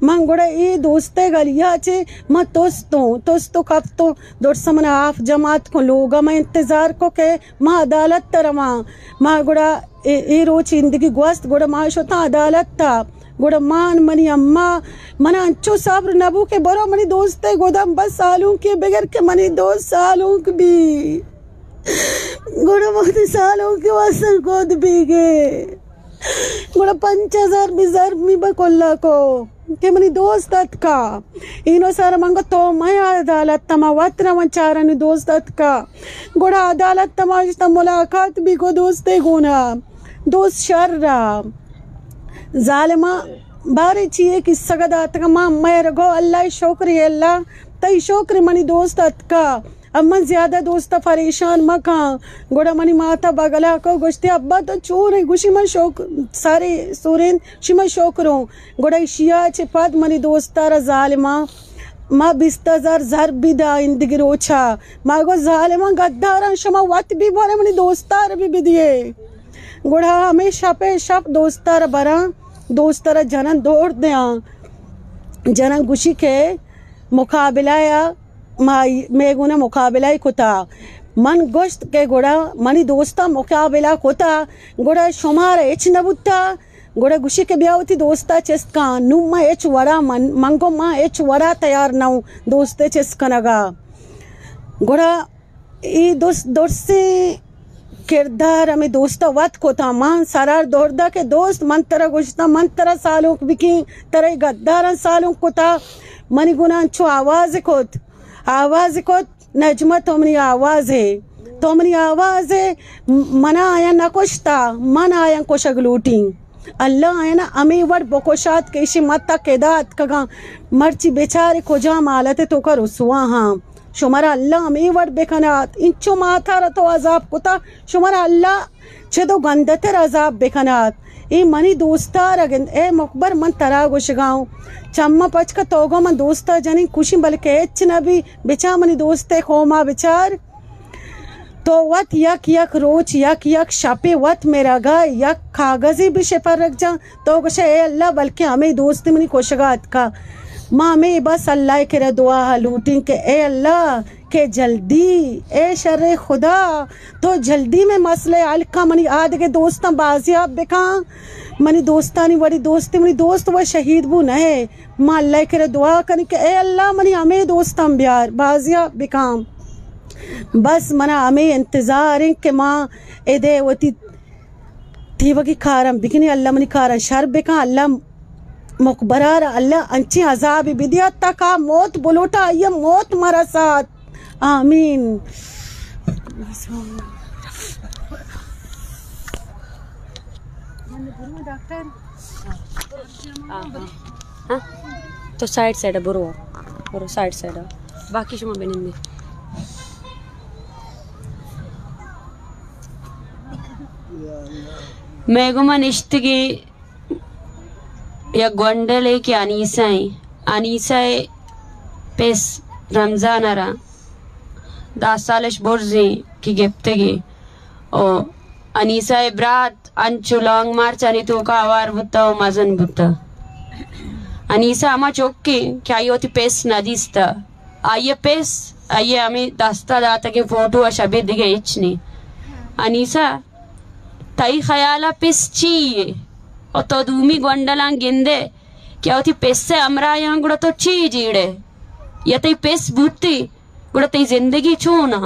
من گڑا اے دوست ءِ گلیا چہ من توستوں، توستو کپتوں، درس من آف جماعت کو لوگا من انتظار کو کہ ما عدالت ءَ رواں۔ ما گڑا اے، اے روچ زندگی گوست، گڑا ما شتاں عدالت ءَ۔ گڑا مان منی اماں، منا انچو صبر نبو کہ برو منی دوست ءِ گدام بس سالونکے بگر کہ منی دوست سالونک بی۔ گڑا وقتی سالونکے واسطہ گد بیگے۔ گڑا پنچ ہزار بی زر می با کلا کو کہ منی دوست اتکا۔ اینو سر من گو تو مئے عدالت ءَ، ما وت رواں چارانی دوست اتکا۔ گڑا عدالت ءَ ما اشتا ملاقات بی کو دوستے گونا۔ دوست شر را۔ ظالما بارے چیے قصہ داتگا ما مئے رگو اللہ شکر اے اللہ، تئی شکر منی دوست اتکا۔ اب من زیادہ دوست ءَ پریشان مکن۔ گڑا منی مات ءَ بگلا کو گوشتی، ابا تو چون ئے؟ گوشی من شوک-، سارے سورین، شی من شوکروں۔ گڑا ایشی ءَ چہ پد منی دوست ءَ را ظالماں ما بیست ہزار زر بی دا ایندگی روچا۔ ما گو ظالماں گداراں، شما وت بی بارے منی دوست ءَ را بی بدیے۔ گڑا ہمے شپ ءَ شپ دوست ءَ را براں، دوست ءَ را جنن دور دیاں۔ جنن گوشی کہ مقابلہ ءَ ما، مئے گونا مقابلہ ءَ کتا۔ من گوشت کہ گڑا منی دوستا مقابلہ کتا، گڑا شمارا ہچ نہ بوتا۔ گڑا گوشی کہ بیا وتی دوستا چست کن۔ نوں من ہچ وڑا من، من گو من ہچ وڑا تیار نہ اوں دوستے چست کنگا۔ گڑا اے دوست درسیں کردار ہمے دوست ءَ وت کتاں۔ من سرار دور دا کہ دوست، من ترا گوشتاں، من ترا سالونک بکیں، ترا اے گداراں سالونک کتا۔ منی گناہ انچو آواز کت، آواز کت، نجمہ تو منی آواز ئے، تو منی آواز ئے، منا آیاں نہ کشتا، من آیاں کشگ لوٹیں۔ اللہ آیانا ہمے وڑ بکشات کہ ایشی متک ادا اتکگاں، مرچی بچارے کجام حالت توکا رسوا ہاں۔ شمارا اللہ ہمے وڑ بکنات، انچو ماتارا تو عذاب کتا، شمارا اللہ چد و گندتر عذاب بکنات۔ اے منی دوستار گند، اے مخبر، من ترا گوشگاؤں، چماں پچ کن، تو گوں من دوستا جنین کشیں، بلکہ ہچ نہ بی، بچار منی دوستے قوما بچار۔ تو وت یک یک روچ، یک یک شپے وت مرگا یک کاغذے بہ شپرگ جاں، تو گوشے، اے اللہ، بلکیں ہمے دوست منی کشگا اتکا۔ ما ہمے بس اللہ ءِ کرا دعا لوٹیں کہ اے اللہ، کہ جلدی، اے شر خدا، تو جلدی مئے مسئلہ حل کن، منی آدگہ دوستاں بازیاب بکن، منی دوستانی وڑی دوستی، منی دوست و شہید بو نہ۔ ما اللہ ءِ کرا دعا کنیں کہ اے اللہ، منی ہمے دوستاں بیار، بازیاب بکن۔ بس منا ہمے انتظار ایں کہ ما ادے وتی تیوگی کاراں بکنیں، اللہ منی کاراں شر بکن، اللہ مخبرا را اللہ انچیں عذابے بدیات تاکہ آ موت بلوٹا، آئی ءَ موت مرسات۔ آمین۔ ہاں، ہاں۔ تو سائیڈ سائیڈ برو، برو سائیڈ سائیڈ۔ باقی شما بنندے۔ مئے گوما نشتگیں یک گونڈلے کہ انیسہ ایں۔ انیسہ ءِ پس رمضان ءَ را دہ سالش برزیں کہ گپتگیں۔ او انیسہ ءِ برات انچو لانگ مارچانی توکا ہوار بوتہ و مزن بوتہ۔ انیسہ ہما چکیں کہ آئی وتی پس نہ دیستہ۔ آئی ءِ پس، آئی ءِ ہمے دستا داتگیں فوٹو ءَ شبی دگہ ہچ نی۔ انیسہ، تئی خیالا پس چی یے؟ و تو دومی گونڈلاں گندے کہ وتی پس ءِ ہمراہیاں گڑا تو چی جیڑے؟ یا تئی پس بوتی؟ گڑا تئی زندگی چون آ؟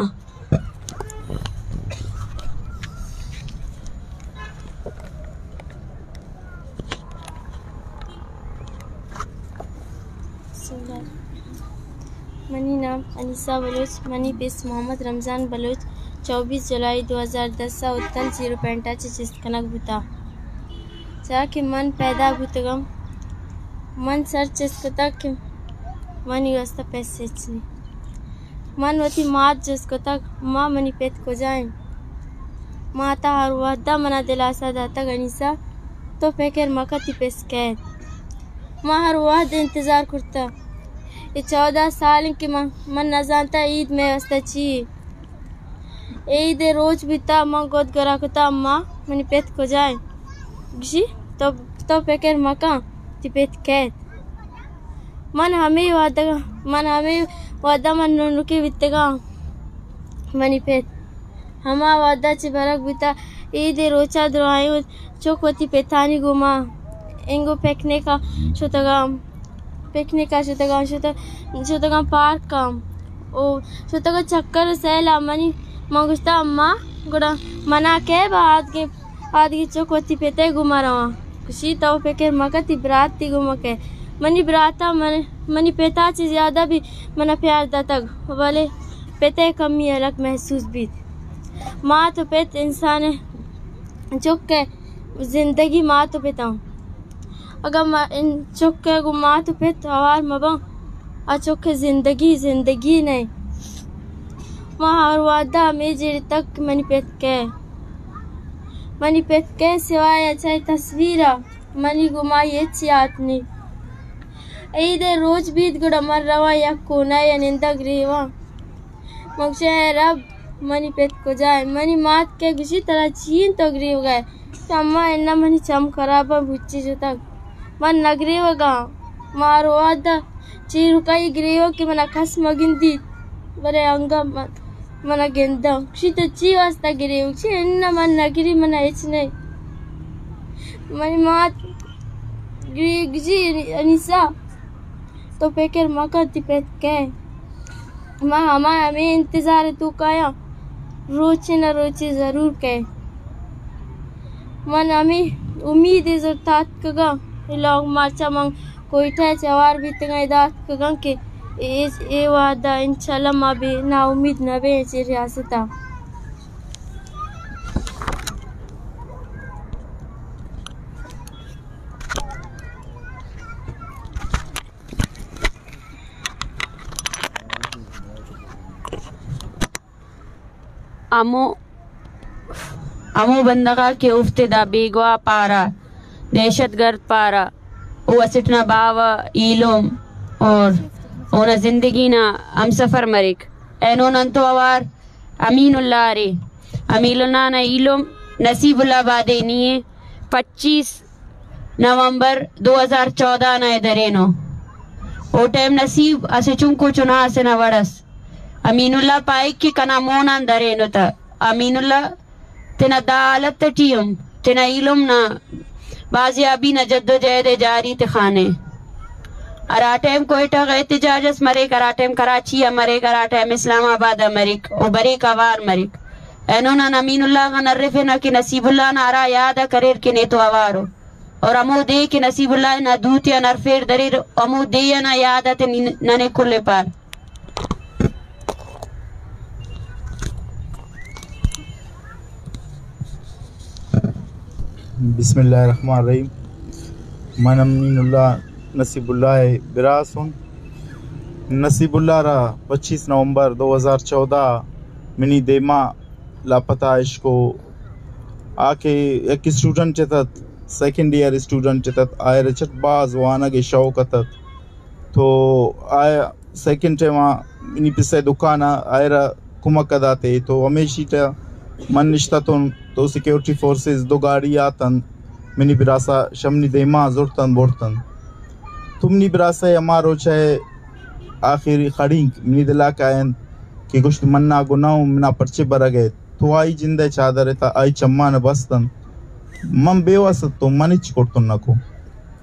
منی نام انیسہ بلوچ، منی پس محمد رمضان بلوچ چوبیس جولائی دو ہزار دس ءَ ہوتل زیرو پوائنٹ ءَ چہ چست کنگ بوتا۔ چیا کہ من پیدا بوتگم، من سر چست کتگ کہ منی واسطہ پس ہچ نی۔ من وتی مات جست کتگ، ماں، منی پت کجا انت؟ ماتا ہر وہدا منا دلاسا داتگ، انیسہ، تو پکر مکن، تی پس کئیت۔ ما ہر وہد انتظار کرتہ۔ اے چودہ سال انت کہ من، من نزانتہ عید مئے واسطہ چی۔ عید ءِ روچ بیتا، من گد گورا کتا، اماں، منی پت کجا انت؟ گشی، تو، تو پکر مکن، تی پت کئیت۔ من ہمے وہدگا، من ہمے وہدا من ننکے بیتگاں۔ منی پت ہما وہدا چہ برگ بیتا، عید ءِ روچا درائیں چک وتی پتانی گوما انگو پکنکا شتگاں۔ پکنک ءَ شتگاں، شت-، شتگاں پارک ءَ۔ او شتگاں چکر ءُ سیل ءَ۔ منی، من گوشتہ، اماں، گڑا منا کئے با آدگہ، آدگہ چک وتی پت ءِ گوما رواں۔ گوشی، تو پکر مکن، تی برات تی گوما کئے۔ منی برات ءَ من، منی پت ءَ چہ زیادہ بھی منا پیار داتگ، بلے پت ءِ کمی الگ محسوس بیت۔ مات ءُ پت انسان ءِ چک ءِ زندگی مات ءُ پتاں۔ اگاں ما-، ان چک ءَ گوں مات ءُ پت ہوار مہ باں، آ چک ءِ زندگی، زندگی نہ انت۔ ما ہر وہدا ہمے جیڑتگ کہ منی پت کئے؟ منی پت کئے؟ سوائے چہ تصویر ءَ منی گوما ہچ یات نی۔ عید ءِ روچ بیت گڑا من رواں یک کونا ءَ ننداں گریواں۔ من گوشاں، اے رب، منی پت کجا انت؟ منی مات کئے؟ گوشی، ترا چی انت، تو گریوگا ئے؟ گوشاں، اماں، اناں، منی چم خراب انت، بچی شتگ۔ من نہ گریوگاں۔ ما ہر وہدا چیرکائی گریوگ کہ منا کس مہ گندیت، بلے انگہ من، منا گنداں۔ گوشی، تو چی واسطہ گریوگ؟ گوشی، اناں، من نہ گری، منا ہچ نہ انت۔ منی مات گری-، گوشی، انیسہ، تو پکر مکن، تی پت کئے؟ ما ہما ہمے انتظار ءِ توکایاں، روچے نہ روچے ضرور کئے۔ من ہمے امید ءَ زرت اتکگاں، اے لانگ مارچ ءَ من کوئٹہ ءَ چہ ہوار بیتگاں، ادا اتکگاں کہ اے، اے وہدا انشاءاللہ ما بے ناامید نہ بیں چہ ریاست ءَ۔ ہمو، ہمو بندغا کہ اوفتے دا بیگواہ پارہ دہشت گرد پارہ او اسٹ نا باوہ ایلم اور اونا زندگی نا ہمسفر مریک۔ اینو نن تو اوار امین اللہ ارے۔ امین اللہ نا ایلم نصیب اللہ بادینی ءِ پچیس نومبر دو ہزار چودہ نا ءِ درینو۔ او ٹائم نصیب اسہ چنکو چنا اسے نا وڑ ئس۔ امین اللہ پائک کہ کنا مون آن درینو تہ۔ امین اللہ تینا دا حالت ٹی ہم تینا ایلم نا بازیابی نا جدوجہد ءِ جاری تخانے۔ ہرا ٹائم کوئٹہ غا احتجاج اس مریک، ہرا ٹائم کراچی آ مریک، ہرا ٹائم اسلام آباد آ مریک، او بریک اوار مریک۔ اینو نن امین اللہ غان ہرفنہ کہ نصیب اللہ نا ہرا یاد ءِ کریر کہ نے تو اوارو۔ اور ہمو دے کہ نصیب اللہ نا دوتیان ہرفیر دریر، ہمو دے ئنا یاد آتے نی-، ننے کل ءِ پار۔ بسم اللہ الرحمن الرحیم۔ من امین اللہ نصیب اللہ ءِ براس اُن۔ نصیب اللہ را پچیس نومبر دو ہزار چودہ منی دیما لاپتہ اشکو۔ آ کہ یک اسٹوڈنٹ اتت، سیکنڈ ایئر اسٹوڈنٹ اتت، آئرا چٹ باز وانگ ءِ شوق اتت۔ تو آ سیکنڈ ٹائم آ منی پسہ دکان آ آئرا کمک ءَ داتے، تو ہمیشی ٹا من نشتتون، تو سیکیورٹی فورسز دو گاڑی آتن، منی براسا شمنی دیما زرتن برتن۔ تو منی براسا ہما روچ ءِ آخری خڑینک منی دلا کائنت کہ گوشت، منا گناہ اُن، منا پرچے برگ ءَ؟ تو آئی جند ءِ چادر ءَ تا آئی چماں بستن۔ من بے وس اتوں، من ہچ کرتن نہ کو۔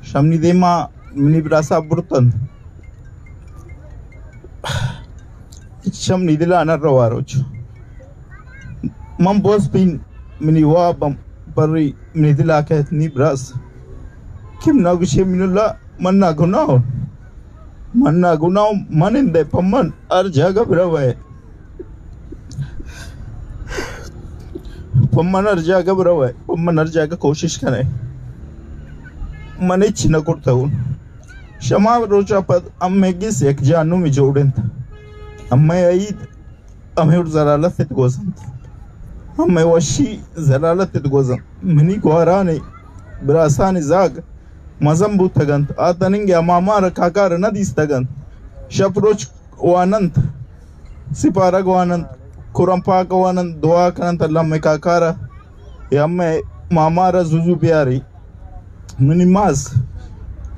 شمنی دیما منی براسا برتن۔ شمنی دلا نہ روا روچ۔ من بوز پین منی واب ہم پری منی دلا کہت، نی براس کہ منا گوشے، منا اللہ، منا گناہ اُن۔ منا گناہ اُن، من اندے پمن ہر جاگہ بروے۔ پمن ہر جاگہ بروے، پمن ہر جاگہ کوشش کنے۔ من ہچ نہ کرتگون۔ شما روچا پد ہمے گس یک جا نومی جوڑ انت۔ ہمے عید ہمے وڑ زلالت ات گوزنت۔ ہمے وشی زلالت ات گوزنت۔ منی گوارانی براسانی زاگ مزن بوتگ انت۔ آ تننگہ ماما را کاکا را نہ دیستگ انت۔ شپ روچ واننت، سپارگ واننت، قرآن پاک واننت، دعا کننت اللہ مئے کاکا را، یا مئے ماما را زو زو بیاری۔ منی ماس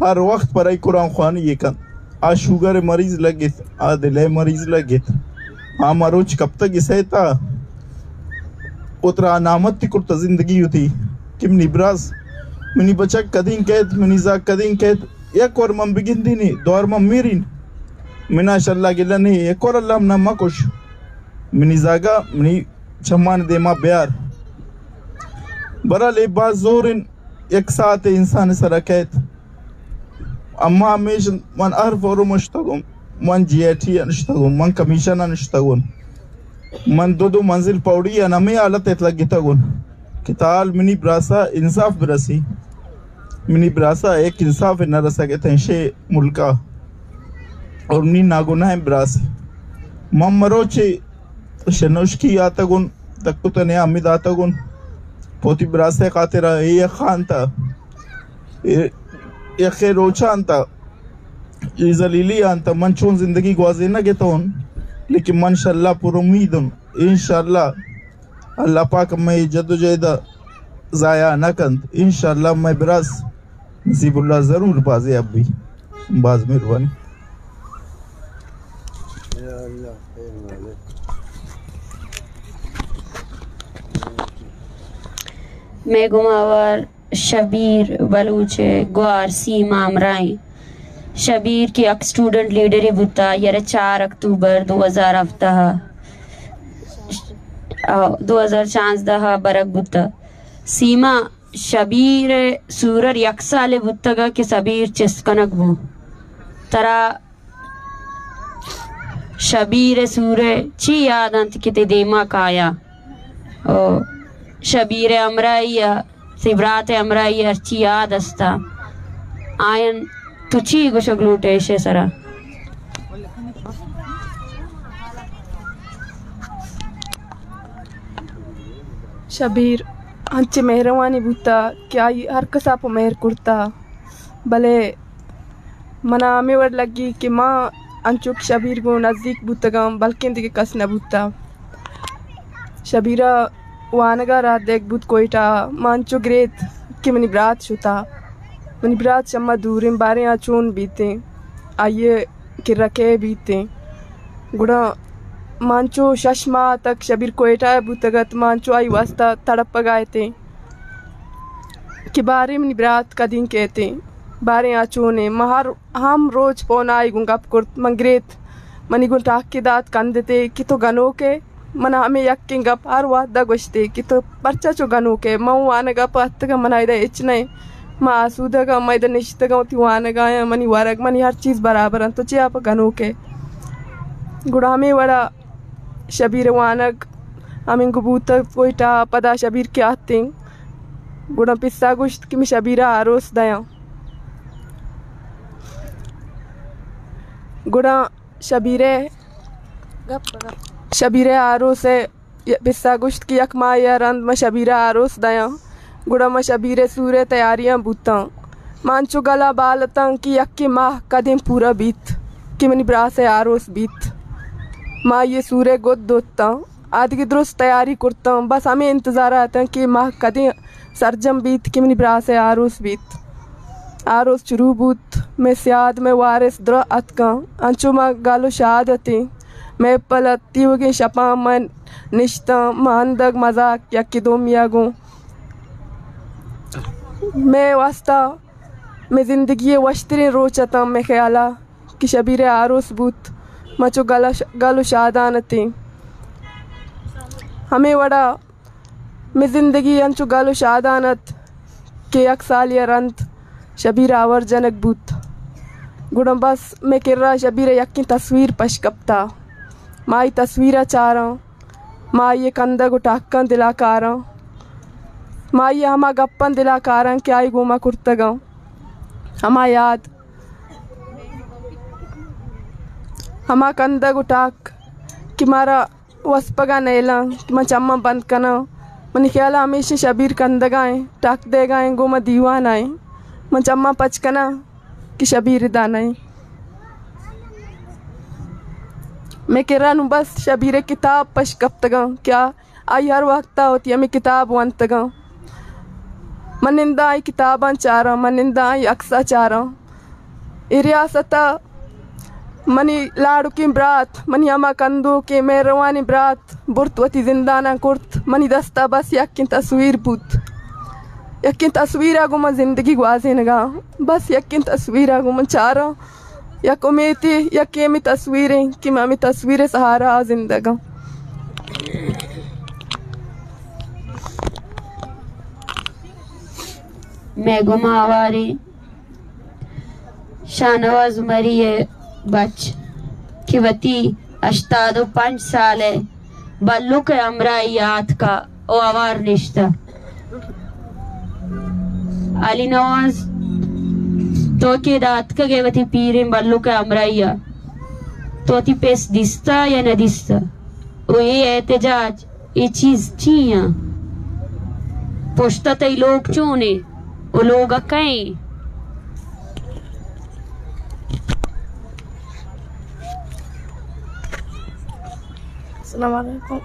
ہر وخت پرئی قرآن خوانی ءَ کنت۔ آ شوگر ءِ مریض لگت، آ دل ءِ مریض لگت۔ آ مروچ کپتگ اسے تا، او ترا نامت کرتہ زندگی وتی کہ منی براس، منی بچک کدین کیت، منی زاگ کدین کیت، یک وار من بگندینی، دوار من میرین۔ منا شلا گلہ نہیں، یک وار اللہ منا مکش۔ منی زاگا، منی چمان دیما بیار۔ برحال اے باز زورن یک ساعت انسان سرا کیت۔ اما ہمیش من ہر فورم اشتگم، من جی آئی ٹی آ نشتگم، من کمیشن آ نشتگم، من دو دو منزل پوڑی آن ہمے حالت ات لگتگم کہ تال منی براسا انصاف برسی، منی براسا ایک انصاف نہ رسگ ات انشے ملکا، اور منی ناگناہ براس۔ من مروچے شنوشکی آتگون، تکو تنیا ہمے داتگون، پوتی براسے خاطرا اے یخان تا، اے یخے روچان تا، اے ذلیلی آن تا، من چون زندگی گوازینگ اتون، لیکن من شلا پر امیدون۔ انشاءاللہ اللہ پاک مئے جدوجہد ضائع نہ کنت۔ انشاءاللہ مئے براس نصیب اللہ ضرور بازیاب بی۔ باز مہربانی۔ مئے گوما اوار شبیر بلوچ ءِ گوار سیما ہمراہیں۔ شبیر کہ یک اسٹوڈنٹ لیڈرے بوتا، آئی ءَ را چار اکتوبر دو ہزار ہفدہ ءَ، آ، دو ہزار شانزدہ ءَ برگ بوتا۔ سیما، شبیر ءِ سورر یک سالے بوتگ کہ شبیر چست کنگ بو۔ ترا شبیر ءِ سور ءِ چی یاد انت کہ تئی دیما کایا؟ او شبیر ءِ ہمراہی ءَ، تئی برات ءِ ہمراہی ءَ ہرچی یاد است، آیان تو چی گوشگ لوٹ ئے ایشی ءِ سرا؟ شبیر، انچیں مہروانی بوتا کہ آئی ہر کسا پہ مہر کرتا، بلے منا ہمے وڑ لگی کہ ما انچو کہ شبیر گوں نزیک بوتگاں، بلکیں دگہ کس نہ بوتا۔ شبیرا وانگا راہ دیگ بوت کوئٹہ، ما انچو گریت کہ منی برات شتا، منی برات شما دوریں، باریں آ چون بیتیں، آئیے کرا کئے بیتیں۔ گڑا ما انچو شش ماہ تک شبیر کوئٹہ ء بوتگ ات، ما انچو آئی واسطہ تڑپگا اتیں کہ باریں منی برات کدیں کیتیں، باریں آ چونیں۔ ما ہر ہم روچ پون آئی گوں گپ کرت، من گریت، منی گوں ٹاکے دات کندتے کہ تو گنوک ئے۔ من ہمے یکیں گپ ہر وہدا گوشتے کہ تو پرچا چو گنوک ئے؟ من وانگا پہ اتکگاں، من ایدا ہچ نہ، من آسودگاں، من ایدا نشتگاں، وتی وانگا آں، منی ورگ، منی ہر چیز برابر انت، تو چیا پہ گنوک ئے؟ گڑا ہمے وڑا شبیر وانگ ہمینگو بوتگ کوئٹہ، پدا شبیر کہ آتیں، گڑا پسا گوشت کہ من شبیرا آروس دیاں۔ گڑا شبیرے، شبیرے آروس ء پسا گوشت کہ یک ماہ ء رند من شبیرا آروس دیاں۔ گڑا من شبیرے سورے تیاریاں بوتاں۔ من انچو گلا بال اتاں کہ یکے ماہ کدیں پورا بیت کہ منی براس ء آروس بیت۔ ما آئی سورے گد دوتاں، آدگہ درست تیاری کرتاں، بس ہمے انتظار ء اتاں کہ ماہ کدیں سرجم بیت کہ منی براس ء آروس بیت۔ آروس شروع بوت، مئے سیاد، مئے وارث درا اتکاں، انچو ما گل و شاد اتیں۔ مئے پل ات، تیوگیں شپاں من نشتاں، ما اندگ مزاک یکے دومیا گوں۔ مئے واسطہ، مئے زندگی ء وشتریں روچ اتاں، مئے خیالا کہ شبیر ء آروس بوت، ما چو گل ش-، گل و شادان اتیں۔ ہمے وڑا مئے زندگی انچو گل و شادان ات کہ یک سالے ء رند شبیر آور جنگ بوت۔ گڑا بس مئے کرا شبیر ء یکیں تصویر پش کپتا۔ ما آئی تصویر ء چاراں، ما آئی ء کندگ و ٹاکاں دلا کاراں، ما آئی ء ہما گپاں دلا کاراں کہ آئی گوما کرتگاں۔ ہما یاد، ہما کندگ و ٹاک کہ مارا وسپگا نیلاں کہ من چماں بند کناں۔ منی خیالا ہمیشیں شبیر کندگا ایں، ٹاک دیگا ایں، گوں ما دیوانا ایں۔ من چماں پچ کناں کہ شبیر ادا نہ ایں۔ مئے کرا نوں بس شبیرے کتاب پش کپتگاں کہ آ، آئی ہر وقتا وتی ہمے کتاب ونتگاں۔ من ننداں آئی کتاباں چاراں، من ننداں آئی عکسا چاراں۔ اے ریاست ء منی لاڑکیں برات، منی ہما کندوکیں مہروانیں برات برت وتی زنداناں کرت۔ منی دست ء بس یکیں تصویر بوت۔ یکیں تصویر ء گوں من زندگی گوازینگاں۔ بس یکیں تصویر ء گوں من چاراں۔ یک امیتے، یکے ہمے تصویر انت کہ من ہمے تصویر ء سہارا ء زندگاں۔ مئے گوما ہواریں شاہنواز عمری ء بچ کہ وتی ہشتاد و پنچ سال ء بلوک ء ہمراہی ء آتکا و ہوار نشتہ۔ علی نواز، تو کہ ادا آتکگ ئے وتی پیریں بلوک ء ہمراہی ء، تو وتی پس دیستہ یا نہ دیستہ؟ و اے احتجاج اے چیز چی آں؟ پشت ء تئی لوگ چون ایں؟ و لوگ ء کئے ایں؟ السلام علیکم۔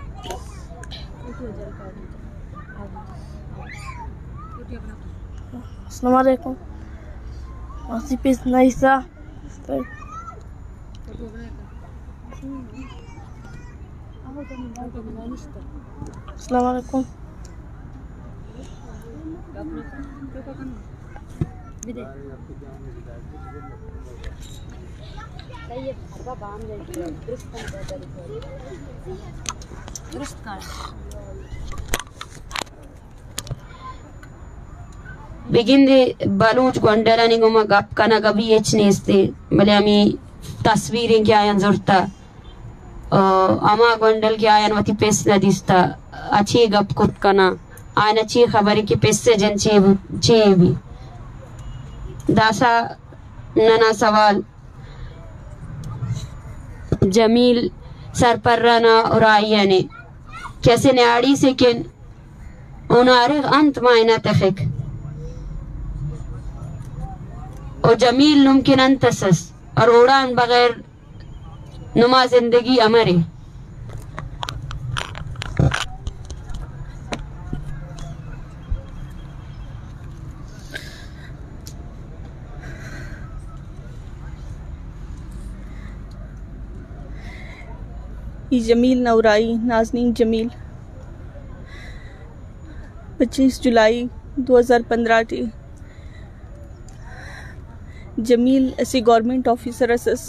السلام علیکم۔ ماسی پیس نائسا۔ السلام علیکم۔ بگندے بلوچ گونڈلانی گوما گپ کنگ ء بھی ہچ نیست، بلے ہمے تصویریں کہ آیاں زرتہ، آ، ہما گونڈل کہ آیاں وتی پس نہ دیستہ، آ چے گپ کت کناں، آیاں چے خبریں کہ پس ء جن چے بو-، چے بی۔ داسا ننا سوال جمیل سرپران ء راہی ء نے کہ اسے نیاڑی سے کن ہونارغ انت ما انا تخک۔ و جمیل نمکن انت اسس، اور اوڑان بغیر نما زندگی امرے۔ ای جمیل نورائی، نازنین جمیل، پچیس جولائی دو ہزار پندرہ ٹی۔ جمیل اسہ گورنمنٹ آفیسر اس اس۔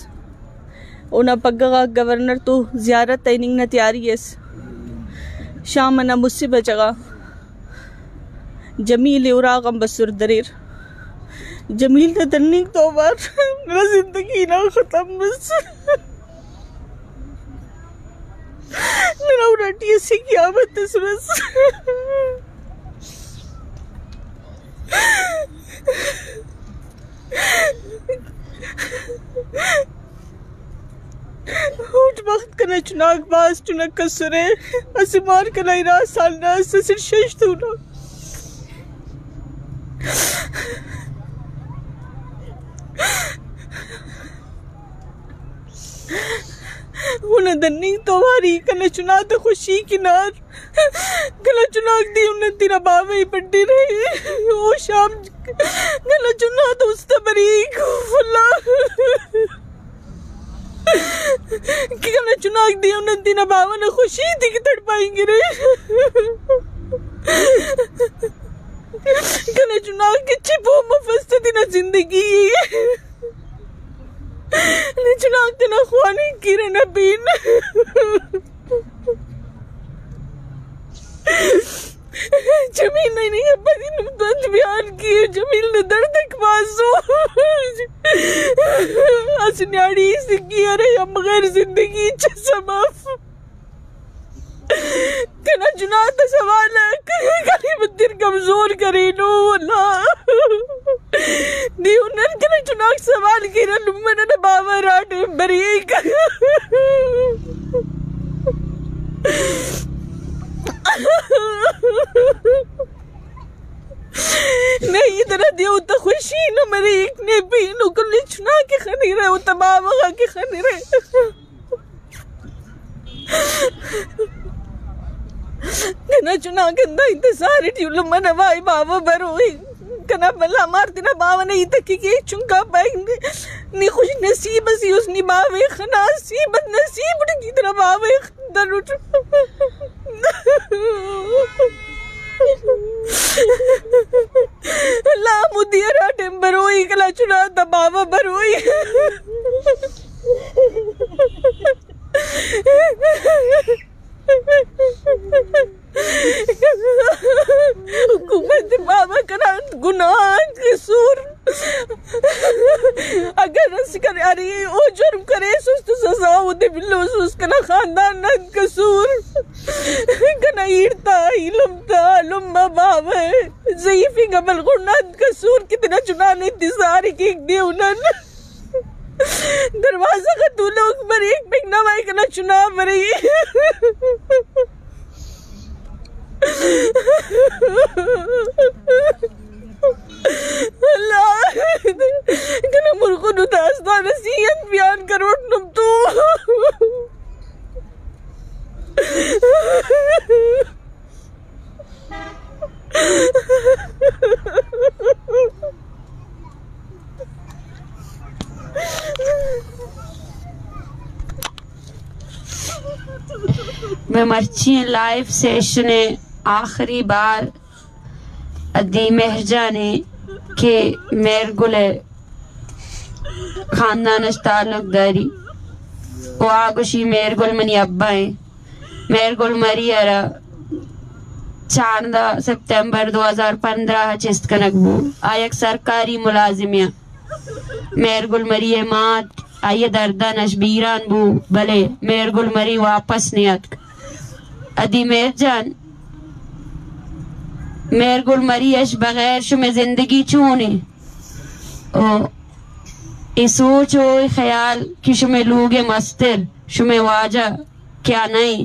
اونا پگہ غاک گورنر تو زیارت ءِ ہننگ نا تیاری اس۔ شام انا مسہ بجہ غا جمیل ءِ اراغان بسر دریر۔ جمیل نا دننگ تو بار ننا زندگی نا ختم مس۔ ننا اونا ٹی اسہ قیامت اس بس۔ ہوٹ بخت کنا چناک باز چنک اسرے۔ اسہ مار کنا ارا سال نا اس، اسہ شش تو نا۔ اونا دننگ تو واری کنا چنا تا خوشی کنار۔ کنا چناک دی انت تینا باوہ ءِ بڈی رہی۔ او شام کنا چنا دوست بریک اللہ۔ کنا چناک دی انت تینا باوہ نا خوشی دی کہ تڑپائیں گرے۔ کنا چناک کہ چپو مفست تینا زندگی۔ نی چناک تینا خواننگ کیرے نہ بین۔ جمیل نی نی ابا دی نم دنت بیان کیے، جمیل نے دردک بازو۔ اس نیاڑی سکی ارے ہم غیر زندگی چہ سبب۔ کنا چنا تا سوال ءِ کنا غریب تر کمزور کرینو اللہ۔ دیو نن کنا چناک سوال کیرا لمہ ننا باوہ راٹے بریک۔ نہیں ترا دیو تا خوشی نہ مریک نے بینو کنے چناک خنی رہے او تا باوہ کے خنی رہے۔ کنا چنا گندا انتظار ٹی لمہ نا وائی باوہ بروئی۔ کنا بلا مار تینا باوہ نے ایتکی کے چنکا پائیں۔ نی خوش نصیب اسی اس نی باوہ خنا سی بد نصیب ٹی تینا باوہ خندر اٹھ۔ اللہ مدی ارا ٹیم بروئی کنا چنا تا باوہ بروئی۔ حکومت بابا کنا انت گناہ انت قصور۔ اگر اس کرے ارے او جرم کرے سست سزا او دے بلو سست کنا خاندان نا انت قصور۔ کنا ایڑ تا علم تا لمہ باوہ ضعیفی قبل گناہ انت قصور کتنا چنان انتظار کیک دیونن۔ دروازہ غا تولوک بریک، بک نوائے کنا چنا بری۔ اللہ، کنا ملک نو داستان سی انت بیان کروٹ نم تو۔ میں مرچی لائیو سیشن آخری بار ادی مہر جان ء کہ مہر گل ء خاندان اش تعلق داری و آ گوشی مہر گل منی ابا ء۔ مہر گل مری ء را چاردہ سپتمبر دو ہزار پندرہ ء چست کنگ بو۔ آ یک سرکاری ملازمے ء۔ مہر گل مری ء مات آئی ء دردان اش بیران بو، بلے مہر گل مری واپس نیاتک۔ ادی مہر جان، مہر گل مری اش بغیر شمئے زندگی چون انت؟ او اے سوچ و اے خیال کہ شمئے لوگ ء مستر، شمئے واجہ کیا نئیں؟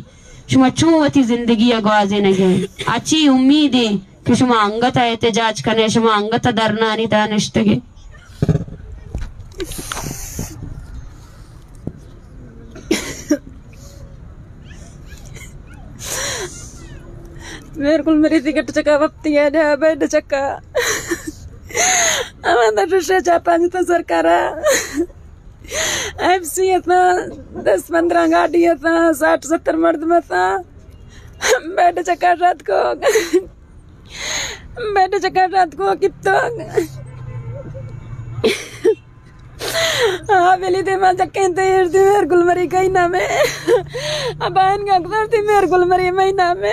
شما چون وتی زندگی ءَ گوازینگ ءَ؟ اچی امید ایں کہ شما انگت ءَ احتجاج کن ئے، شما انگت ءَ دھرنانی تہا نشتگ ئے؟ مہرگل مری تئی گٹ چکا وپتی ہے، بیڈ چکا۔ ہمیں دا ششے چا پانچ تا سرکارا۔ ایف سی اتاں، دس پندرہ گاڑی اتاں، ساٹھ ستر مردم اتاں۔ بیڈ چکا رات کو، بیڈ چکا رات کو کپتو۔ آ بلی دے ما چکیں تیر دی مہرگل مری کئی نامے۔ ابا ان کا گزر دی مہرگل مری مئی نامے۔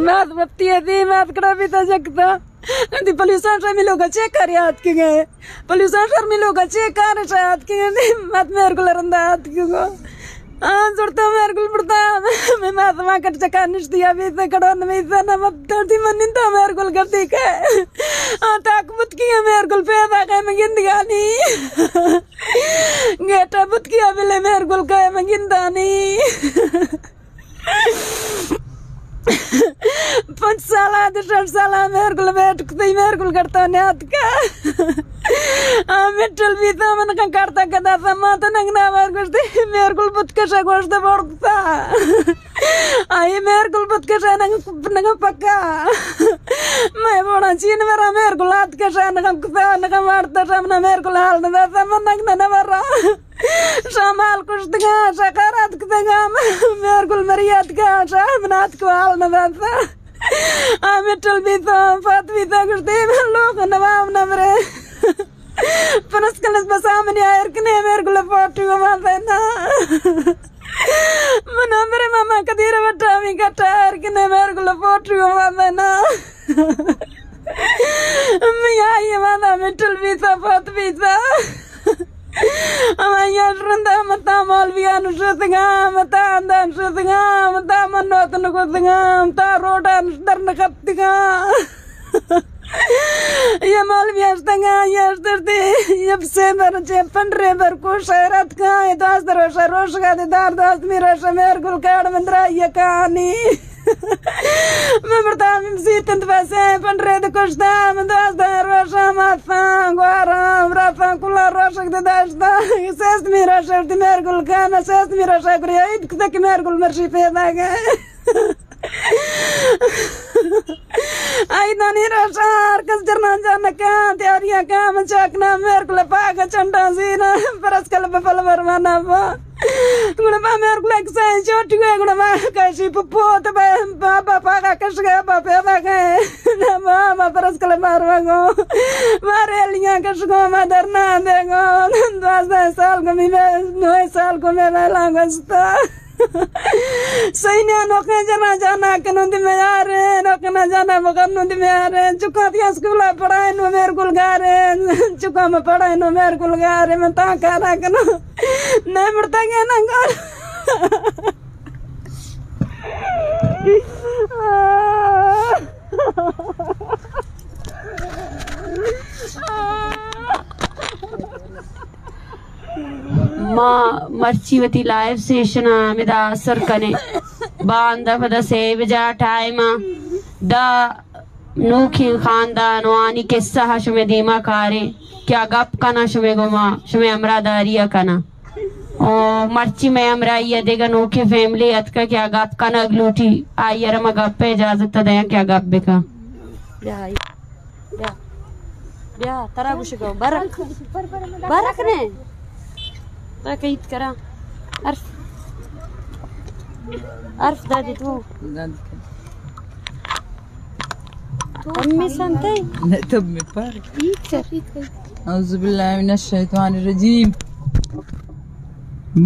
مات بپتی ہے دی، مات کڑا بھی تا جگتا۔ دی پولیساں شرمی لوگا چیک کر یاد کی گئے۔ پولیساں شرمی لوگا چیک کر شاید کی گئے۔ مات مہرگل رندا یاد کی گو۔ آ زڑتا مہرگل پڑتا۔ میں مات ما کٹ چکا نشتی ابھی سے کڑا نمی سے نہ مت دردی من نندا مہرگل گردی کے۔ آ تاک بت کی مہرگل پیدا کے میں گندگانی۔ گیٹا بت کیا بلے مہرگل کئے من گندانی۔ پنچ سالا دے شش سالا مہرگل بیٹھ کتئی مہرگل کرتا نیاتکا۔ آ مٹل بیتا من کن کرتا کدا سما تو ننگ نامار گوشتے مہرگل بت کشا گوشتے بڑکتا۔ آئی مہرگل بت کشا ننگ، ننگ پکا۔ میں بوڑا چین ورا مہرگل آت کشا ننگ کتا ننگ مارتا شامنا مہرگل حال ندا سما ننگ نہ ورا۔ شامال کشتگاں، شکارات کتگاں، مہرگل مریاتگاں، شامنات کو حال نہ داتا۔ آ مٹل بیتا، فات بیتا، گشتے من لوگ نوام نمرے۔ پرس کلس بسا منی آئر کنے مہرگل پوٹو ما دینا۔ من امرے ماما کدیر بٹا می کٹا آئر کنے مہرگل پوٹو ما دینا۔ امی آئی مانا مٹل بیتا، فات بیتا۔ ہمائی ءَ رندا متا مولویان شتگاں، متا اندان شتگاں، متا منوت نکتگاں، متا روڈان در نکپتگاں۔ یہ مولوی اشتگاں، یہ اشتر دے، یہ سے بر چے پنڈرے بر کو شہرت کا، یہ داس دروشا روشگا دے دار داس میرا شمیر گل کاڑ مندرا یہ کہانی۔ من مردم سیتنت بسے پنڈرے دے کشتا، من دوازدہ روشا ماتاں، گوارا، براتاں، کلا روشک دے داشتا۔ سیست میرا شرط مہرگل کانا، سیست میرا شکر عید کتا کہ مہرگل مرشی پیدا گئے۔ عیدانی روشا ہر کس جرنا جانا کان، تیاریا کان، من چاکنا مہرگل پاگا چنڈا زینا، پرس کل بفل برمانا با۔ گڑا ما مہرگل کسائیں چوٹی گئے، گڑا ما کشی پپو تو با، با، با، پاگا کش گئے، با، پیدا گئے۔ ما، ما پرس کل ماروا گو۔ ما ریلیاں کش گو، ما درنا دے گو۔ دوازدہ سال کو می، نوے سال کو می ویلا گستا۔ سینیا نوکے جنا جانا کنوں دی میارے، نوکنا جانا مگن نوں دی میارے۔ چکا دیا اسکولا پڑھائے نو مہرگل گارے، چکا میں پڑھائے نو مہرگل گارے، میں تا کارا کنوں۔ نہیں مڑتا گیا نا گھر۔ ما مرچی وتی لائیو سیشن ءَ ہمدا سر کنیں۔ باندا پدا سے بجا ٹائم ءَ دا نوکیں خاندان و آنی قصہ ءَ شمے دیما کاریں کہ آ گپ کناں شمے گوما، شمے ہمراہداری ءَ کناں۔ او مرچی مئے ہمراہی ءَ دگہ نوکیں فیملی اتکہ کہ آ گپ کنگ لوٹی، آئی ءَ را ما گپ ءِ اجازت ءَ دیاں کہ آ گپ بکن۔ بیا، بیا، بیا، ترا گوشگو، برک، برک نے، تا کئیت کرا، حرف، حرف دادی تو۔ امی سنتے؟ نہ، تب میں پر۔ اعوذ باللہ من الشیطان الرجیم۔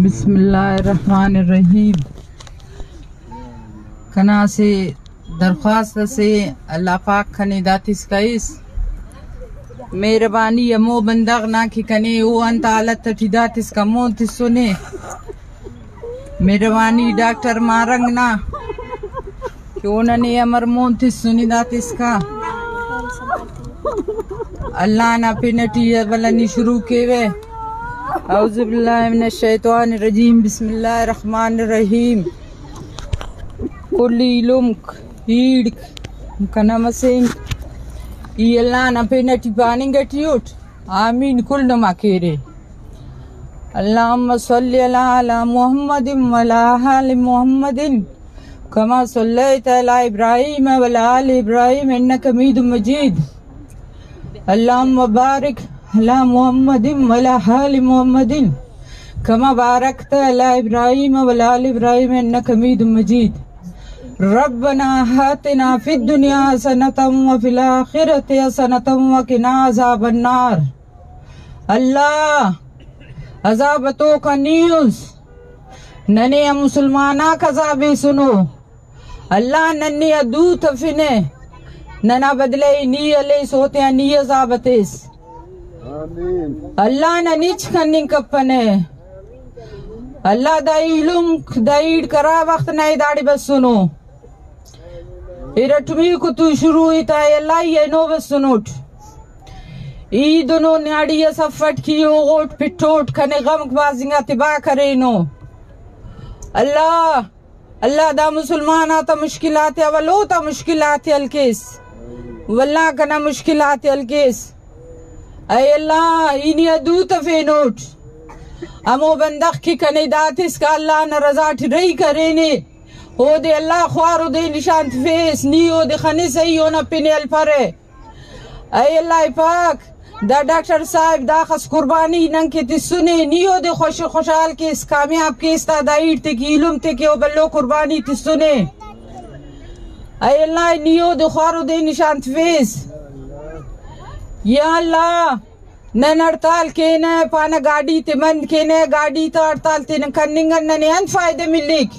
بسم اللہ الرحمن الرحیم۔ کنا سے درخواست سے اللہ پاک کنے داتس کئیس۔ مہربانی ہمو بندغ نا کہ کنے او انت حالت ٹی داتس کمون تسنے۔ مہربانی ڈاکٹر مارنگ نا کہ او ننے امر مون تسنی داتسکا۔ اللہ نا پن ٹی بلنی شروع کیوہ۔ اعوذ باللہ من الشیطان الرجیم، بسم اللہ الرحمن الرحیم۔ کلی لمک ایڑک کنا مسینک، ای اللہ نا پینٹی پاننگ ٹیوٹ۔ آمین۔ کل نما کیرے۔ اللهم صل على محمد وعلى آل محمد كما صليت على إبراهيم وعلى آل إبراهيم إنك حميد مجيد. اللهم بارك على محمد وعلى آل محمد كما باركت على إبراهيم وعلى آل إبراهيم إنك حميد مجيد. ربنا آتنا في الدنيا حسنة وفي الآخرة حسنة وقنا عذاب النار. اللہ، عذاب توکا نیوز، ننے ہم مسلماناک عذابے سنو۔ اللہ ننے ء دو تفنے، ننا بدلے نی علیس ہوتے نی عذاب تیس۔ اللہ نن ہچ کننگ کپنے۔ اللہ دا ایلم دا ایڈ کرا وقت نئے داڑے بسنو۔ ارٹمی کو تو شروع تا اللہ یہ نو بسنوٹ۔ ای دنو نیاڑی ء سفٹ کیو غوٹ پٹوٹ کنے غمک بازنگا تباہ کرینو۔ اللہ، اللہ دا مسلمان آتا مشکلات اولو تا مشکلات الکیس۔ واللہ کنا مشکلات الکیس۔ اے اللہ، اینی ادو تفینوٹ۔ ہمو بندغ کی کنے داتس کا اللہ نا رضا ٹی رہی کرینے۔ او دے اللہ خوارو دے نشانت فیس، نی او دے خنسئی اونا پنے الپرے۔ اے اللہ پاک، دا ڈاکٹر صاحب داخس قربانی نن کہ تسنے، نی اودے خوش خوشحال کیس، کامیاب کیس تا دا ایڑ تے کہ ایلم تے کہ او بلو قربانی تسنے۔ اے اللہ، نی اودے خوارو دے نشانت فیس۔ یا اللہ، نن ہڑتال کینہ، پانہ گاڈی تے بند کینہ، گاڈی تا ہڑتال تے نن کننگ ان، ننے انت فائدہ ملیک؟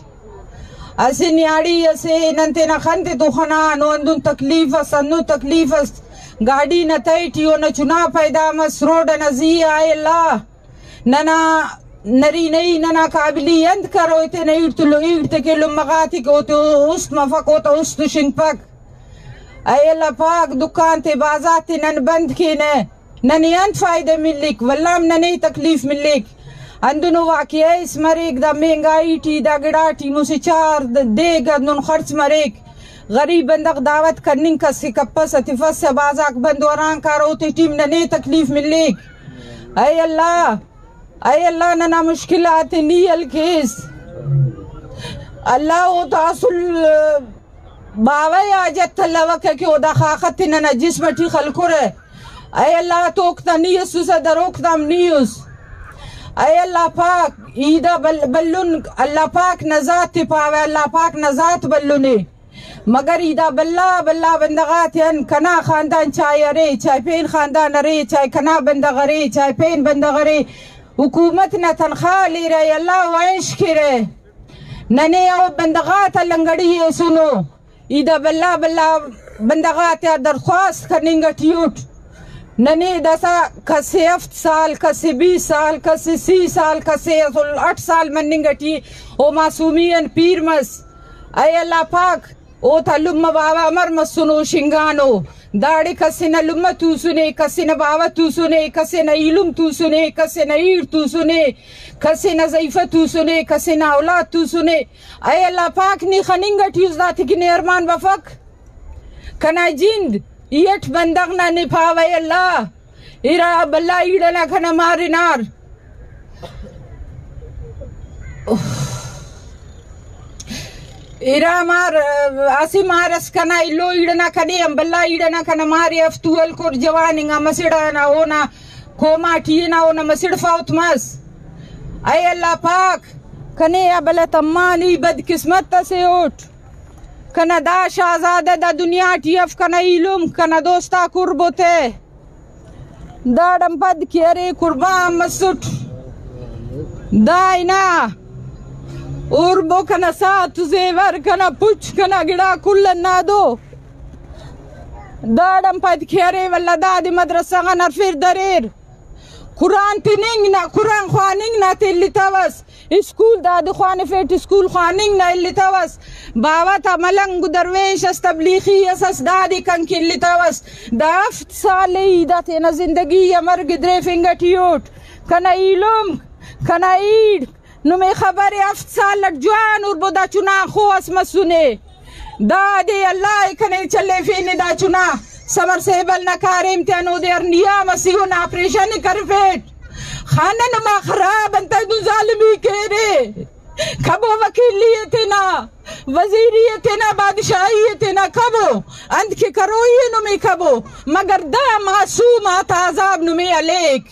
اسہ نیاڑی اسے نن تینا خن تے تو خنا، نو ہندن تکلیف اس، ہندن تکلیف اس، گاڈی نا تہٹی اونا چنا پیدا مس، روڈ ئنا زی آ، اے اللہ، ننا نرینئی ننا قابلی انت کرو، تینا ایڑ تلو ایڑ تے کہ لمہ غاتے کہ اوتے است مفک، اوتا است شنگپک۔ اے اللہ پاک، دکان تے بازار تے نن بند کینہ، ننے انت فائدہ ملیک؟ واللہ ہم ننے تکلیف ملیک۔ ہندنو واقعہ اس مریک، دا مہنگائی ٹی، دا گڑا ٹی مسہ چار د-، دیگ ہندن خرچ مریک۔ غریب بندغ دعوت کننگ کس کہ کپسہ تفسہ، بازاک بند وران کارہ، اوتے ٹیم ننے تکلیف ملیک۔ اے اللہ، اے اللہ ننا مشکلات نی حل کیس۔ اللہ او تا اصل باوہ حاجت تلوکہ کہ او دا خاخت ننا جسم ٹی خلکرہ۔ اے اللہ توک تا نی اسوسہ، دروک تا ہم نی اس۔ اے اللہ پاک، ای دا بل-، بلن اللہ پاک نا ذات تے پاوہ، اللہ پاک نا ذات بلنے۔ مگر ای دا بھلا بھلا بندغ آتیان، کنا خاندان چائے ارے، چائے پین خاندان ارے، چائے کنا بندغ ارے، چائے پین بندغ ارے، حکومت نا تنخواہ لیرہ، اللہ وائش کیرہ۔ ننے او بندغ آتا لنگڑی ایسنو۔ ای دا بھلا بھلا بندغ آتیا درخواست کننگ ٹی اٹ۔ ننے داسا کسے ہفت سال، کسے بیس سال، کسے سی سال، کسے اصل ہٹھ سال مننگ ٹی او معصومی ان پیر مس۔ اے اللہ پاک، او تا لمہ باوہ امر مسنو شنگانو۔ داڑے کسے نا لمہ توسنے، کسے نا باوہ توسنے، کسے نا ایلم توسنے، کسے نا ایڑ توسنے، کسے نا زئیفہ توسنے، کسے نا اولاد توسنے۔ اے اللہ پاک، نی خننگ ٹی اس داتے کہ نے ارمان بفک۔ کنا جند ای اٹ بندغ نا نے پاوہ اے اللہ۔ ارا بھلا ایڑ ئنا کنا مار انار۔ ارا مار، اسہ مار اس کنا ایلو ایڑ ئنا کنے ہم بھلا ایڑ ئنا کنا مار اے ہفتو ہلکر جوان انگا مسڑ ئنا اونا کوما ٹی ئنا اونا مسڑ فوت مس۔ اے اللہ پاک، کنے آ بھلا تمانی بد قسمت اسے اٹ۔ کنا دا شاہزادہ دا دنیا ٹی اف، کنا ایلم، کنا دوستا قرب تے۔ داڑان پد کہ ارے قربان مسٹ۔ دا ہنا قرب و کنا ساعت زیور، کنا پچ، کنا گڑا کل نادو۔ داڑان پد کہ ارے واللہ دادے مدرسہ غان ہرفیر دریر۔ قرآن تننگ نا، قرآن خواننگ نا تلتوس۔ اسکول دادے خوانفیٹ، اسکول خواننگ نا التوس۔ باوہ تا ملنگ درویش اس، تبلیغی اس، اس دادے کنک التوس۔ دا ہفت سال ای دا تینا زندگی یا مرگ دریفنگ ٹی اٹ۔ کنا ایلم، کنا ایڑ، نمے خبر ہفت سال لٹ جوان اور بدا چنا خو اس مسنے۔ دادے اللہ کنے چلے فینے دا چنا۔ سمر سیبل نہ کاریم تیانو دے ار نیام اسیون آپریشن کرفیٹ۔ خانہ نما خراب انت دو ظالمی کیرے۔ کبو وکیلی تینا، وزیری تینا، بادشاہی تینا کبو، انت کہ کروئی نمے کبو، مگر دا معصوم آتا عذاب نمے علیک۔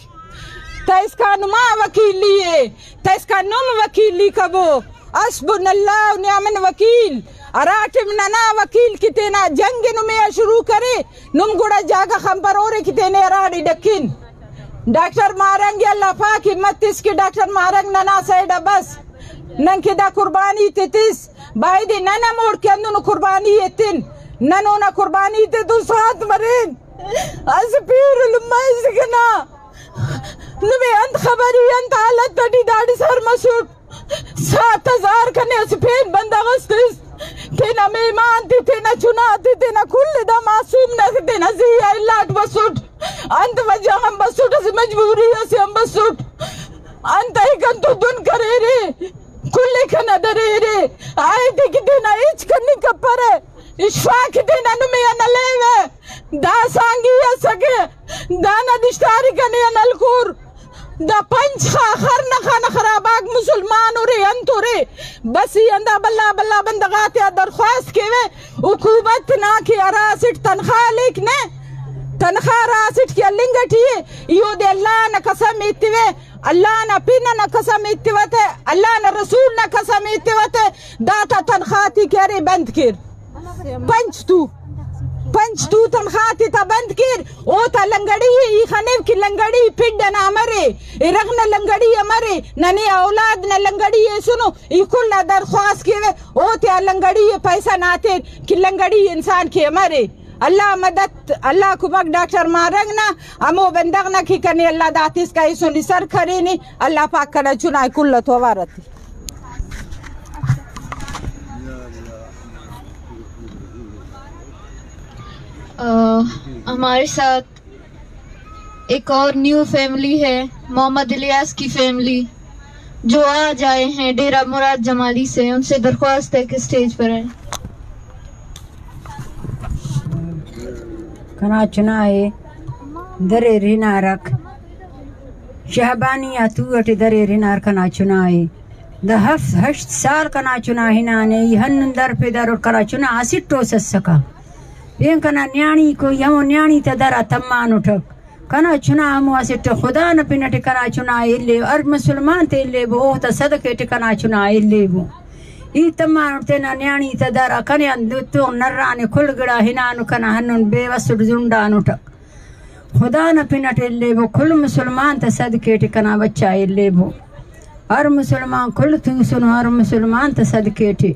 تا اسکا نما وکیلی اے، تا اسکا نم وکیلی کبو۔ حسبنا اللہ و نعم الوکیل۔ ہرا ٹیم ننا وکیل کہ تینا جنگ نمے آ شروع کرے، نم گڑا جاگہ خمپرورے کہ تینے ہراڑے ڈکن۔ ڈاکٹر مارنگ اللہ پاک ہمت اس کہ ڈاکٹر مارنگ ننا سائیڈ آ بس۔ نن کہ دا قربانی تے تس، بایدے نن ہموڑ کہ ہندن قربانی ایتن۔ نن اونا قربانی تے تو ساتھ مرین۔ اسہ پیر لمہ اس کنا۔ نمے انت خبری انت حالت تٹی داڑے سر مسٹ۔ سات ہزار کنے اسہ پین بندغ اس تس۔ تینا مہمان تے، تینا چنا تے، تینا کل دا معصوم نا تینا زی آ الاٹ بسٹ۔ انت وجہ ہم بسٹ، اسہ مجبوری اسے ہم بسٹ۔ انت ای کنتو دن کریرے، کل کنا دریرے۔ آئے تے کہ تینا ہچ کننگ کپرے۔ اشفاق تینا نمے آ نلیوہ۔ دا سانگی اسکہ۔ دانا دشتاری کنے آ نلکور۔ دا پنچ خا-، خر نخا نخراباک مسلمان اورے انت اورے۔ بس ای اندا بلا بلا بندغ آتیا درخواست کیوہ۔ حکومت نا کہ ہرا اسٹ تنخواہ لیک نے۔ تنخواہ ہرا اسٹ کہ ہلنگ اٹی اے۔ ای اودے اللہ نا قسم ایتوہ۔ اللہ نا پن ئنا قسم ایتوہ تہ، اللہ نا رسول نا قسم ایتوہ تہ، داتا تنخواہ تے کہ ارے بند کیر۔ پنچ تو، پنچ تو تنخواہ تے تا بند کیر۔ اوتا لنگڑی ای خنیو کہ لنگڑی پڈ ئنا امرے، ارغ نا لنگڑی امرے، ننے اولاد نا لنگڑی ایسنو، ای کل آ درخواست کیوہ، اوتیا لنگڑی پیسہ ناتیر کہ لنگڑی انسان کہ امرے۔ اللہ مدد، اللہ کمک ڈاکٹر مارنگ نا، ہمو بندغ نا کہ کنے اللہ داتس کا ایسونی سر کرینے، اللہ پاک کنا چنائے کل تو وارتی۔ آ، ہمارے ساتھ ایک اور نیو فیملی ہے، محمد الیاس کی فیملی، جو آج آئے ہیں ڈیرہ مراد جمالی سے۔ ان سے درخواست ہے کہ اسٹیج پر آئیں۔ کنا چنائے درے رینارک شہبانی آ تو اٹی درے رینار کنا چنائے۔ دا ہفت ہشت سال کنا چنا ہنانے، ای ہنن در پہ در اٹ کنا چنا اسٹ ٹوس اسکا۔ پین کنا نیاڑی کو، ای ہمو نیاڑی تا درا تمانٹک۔ کنا چنا ہمو اسٹ خدا نا پن اٹی کنا چنا ایلیو، ہر مسلمان تے ایلیو، اوتا صدقے ٹی کنا چنا ایلیو۔ ای تمانٹ تینا نیاڑی تا درا کنے آن دو تو نرانے کل گڑا ہنانو کنا ہنن بے وسٹ زنڈانٹک۔ خدا نا پن اٹ ایلیبو، کل مسلمان تا صدقے ٹی کنا بچہ ایلیبو۔ ہر مسلمان کل توسنو، ہر مسلمان تا صدقے ٹی۔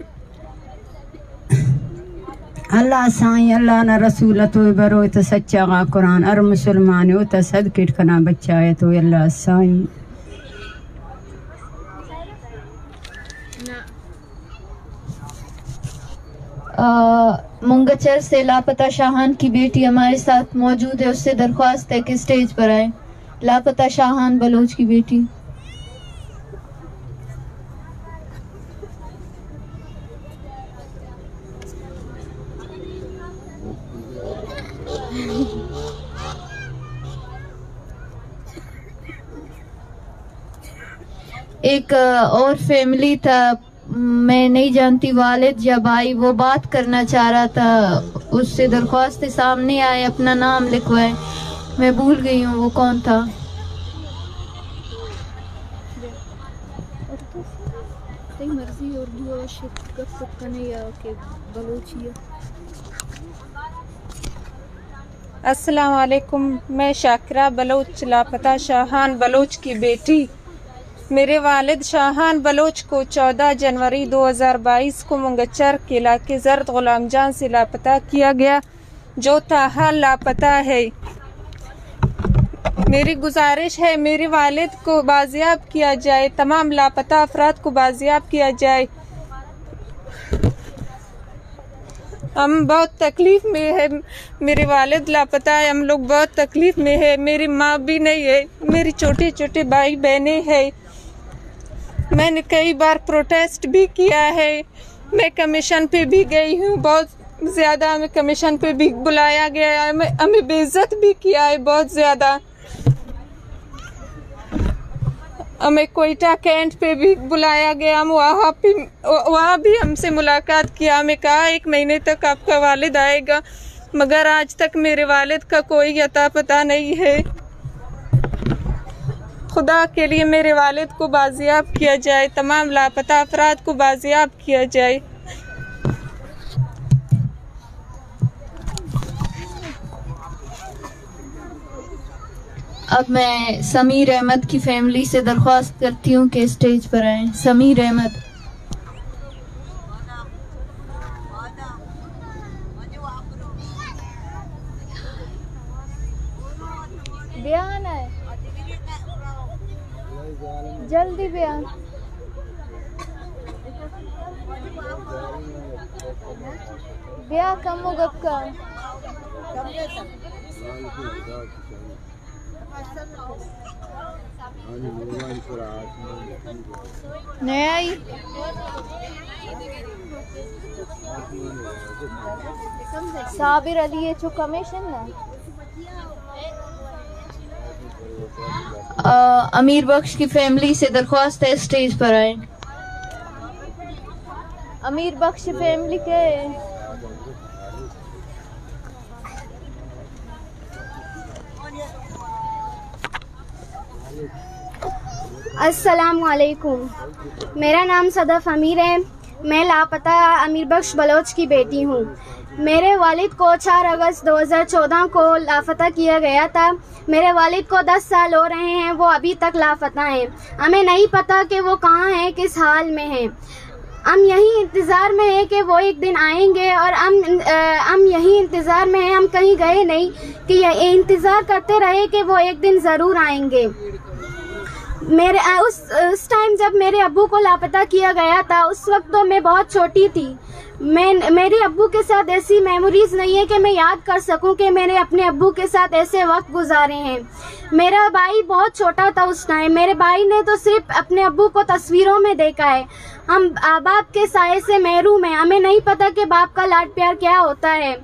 اللہ سائیں، اللہ نا رسول اتو برو تا سچا غا قرآن، ہر مسلمان او تا صدقے ٹی کنا بچہ ایتو اللہ سائیں۔ آ، منگچر سے لاپتہ شاہان کی بیٹی ہمارے ساتھ موجود ہے، اس سے درخواست ہے کہ اسٹیج پر آئے۔ لاپتہ شاہان بلوچ کی بیٹی۔ ایک، آ، اور فیملی تھا، میں نہیں جانتی، والد یا بھائی، وہ بات کرنا چاہ رہا تھا، اس سے درخواست ہے، سامنے آئے، اپنا نام لکھوائے۔ میں بھول گئی ہوں وہ کون تھا۔ تئی مرضی اردو ء شت گپ کنے یا کہ بلوچی ء؟ السلام علیکم، میں شاکرہ بلوچ، لاپتہ شاہان بلوچ کی بیٹی۔ میرے والد شاہان بلوچ کو چودہ جنوری دو ہزار بائیس کو منگچر کے علاقے زرد غلام جان سے لاپتہ کیا گیا، جو تاحال لاپتہ ہے۔ میری گزارش ہے، میرے والد کو بازیاب کیا جائے، تمام لاپتہ افراد کو بازیاب کیا جائے۔ ہم بہت تکلیف میں ہے، میرے والد لاپتہ ہے، ہم لوگ بہت تکلیف میں ہے، میری ماں بھی نہیں ہے، میری چھوٹے چھوٹے بھائی بہنیں ہیں۔ میں نے کئی بار پروٹیسٹ بھی کیا ہے، میں کمیشن پہ بھی گئی ہوں، بہت زیادہ ہمیں کمیشن پہ بھی بلایا گیا ہے، ہمیں، ہمیں بے عزت بھی کیا ہے بہت زیادہ۔ ہمیں کوئٹہ کینٹ پہ بھی بلایا گیا، ہم وہاں پہ، وہاں بھی ہم سے ملاقات کیا، ہمیں کہا ایک مہینے تک آپ کا والد آئے گا، مگر آج تک میرے والد کا کوئی اتا پتہ نہیں ہے۔ خدا کے لیے میرے والد کو بازیاب کیا جائے، تمام لاپتہ افراد کو بازیاب کیا جائے۔ اب میں سمیر احمد کی فیملی سے درخواست کرتی ہوں کہ اسٹیج پر آئیں۔ سمیر احمد۔ بیان ہے، جلدی بیان۔ بیا کمو گپ کن۔ نئے آئی۔ صابر علی، یہ چو کمیشن نا۔ آ، امیر بخش کی فیملی سے درخواست ہے، اسٹیج پر آئیں۔ امیر بخش فیملی کے۔ السلام علیکم، میرا نام صدف امیر ہے۔ میں لاپتہ امیر بخش بلوچ کی بیٹی ہوں۔ میرے والد کو چار اگست دو ہزار چودہ کو لاپتہ کیا گیا تھا۔ میرے والد کو دس سال ہو رہے ہیں، وہ ابھی تک لاپتہ ہیں۔ ہمیں نہیں پتہ کہ وہ کہاں ہیں، کس حال میں ہیں۔ ہم یہی انتظار میں ہیں کہ وہ ایک دن آئیں گے، اور ہم، آ، ہم یہی انتظار میں ہیں، ہم کہیں گئے نہیں، کہ یہ انتظار کرتے رہے کہ وہ ایک دن ضرور آئیں گے۔ میرے، آ، اس، اس ٹائم جب میرے ابو کو لاپتہ کیا گیا تھا، اس وقت تو میں بہت چھوٹی تھی۔ میں، میرے ابو کے ساتھ ایسی میموریز نہیں ہے کہ میں یاد کر سکوں کہ میں نے اپنے ابو کے ساتھ ایسے وقت گزارے ہیں۔ میرا بھائی بہت چھوٹا تھا اس ٹائم۔ میرے بھائی نے تو صرف اپنے ابو کو تصویروں میں دیکھا ہے۔ ہم، آ، باپ کے سائے سے محروم ہیں۔ ہمیں نہیں پتہ کہ باپ کا لاڈ پیار کیا ہوتا ہے۔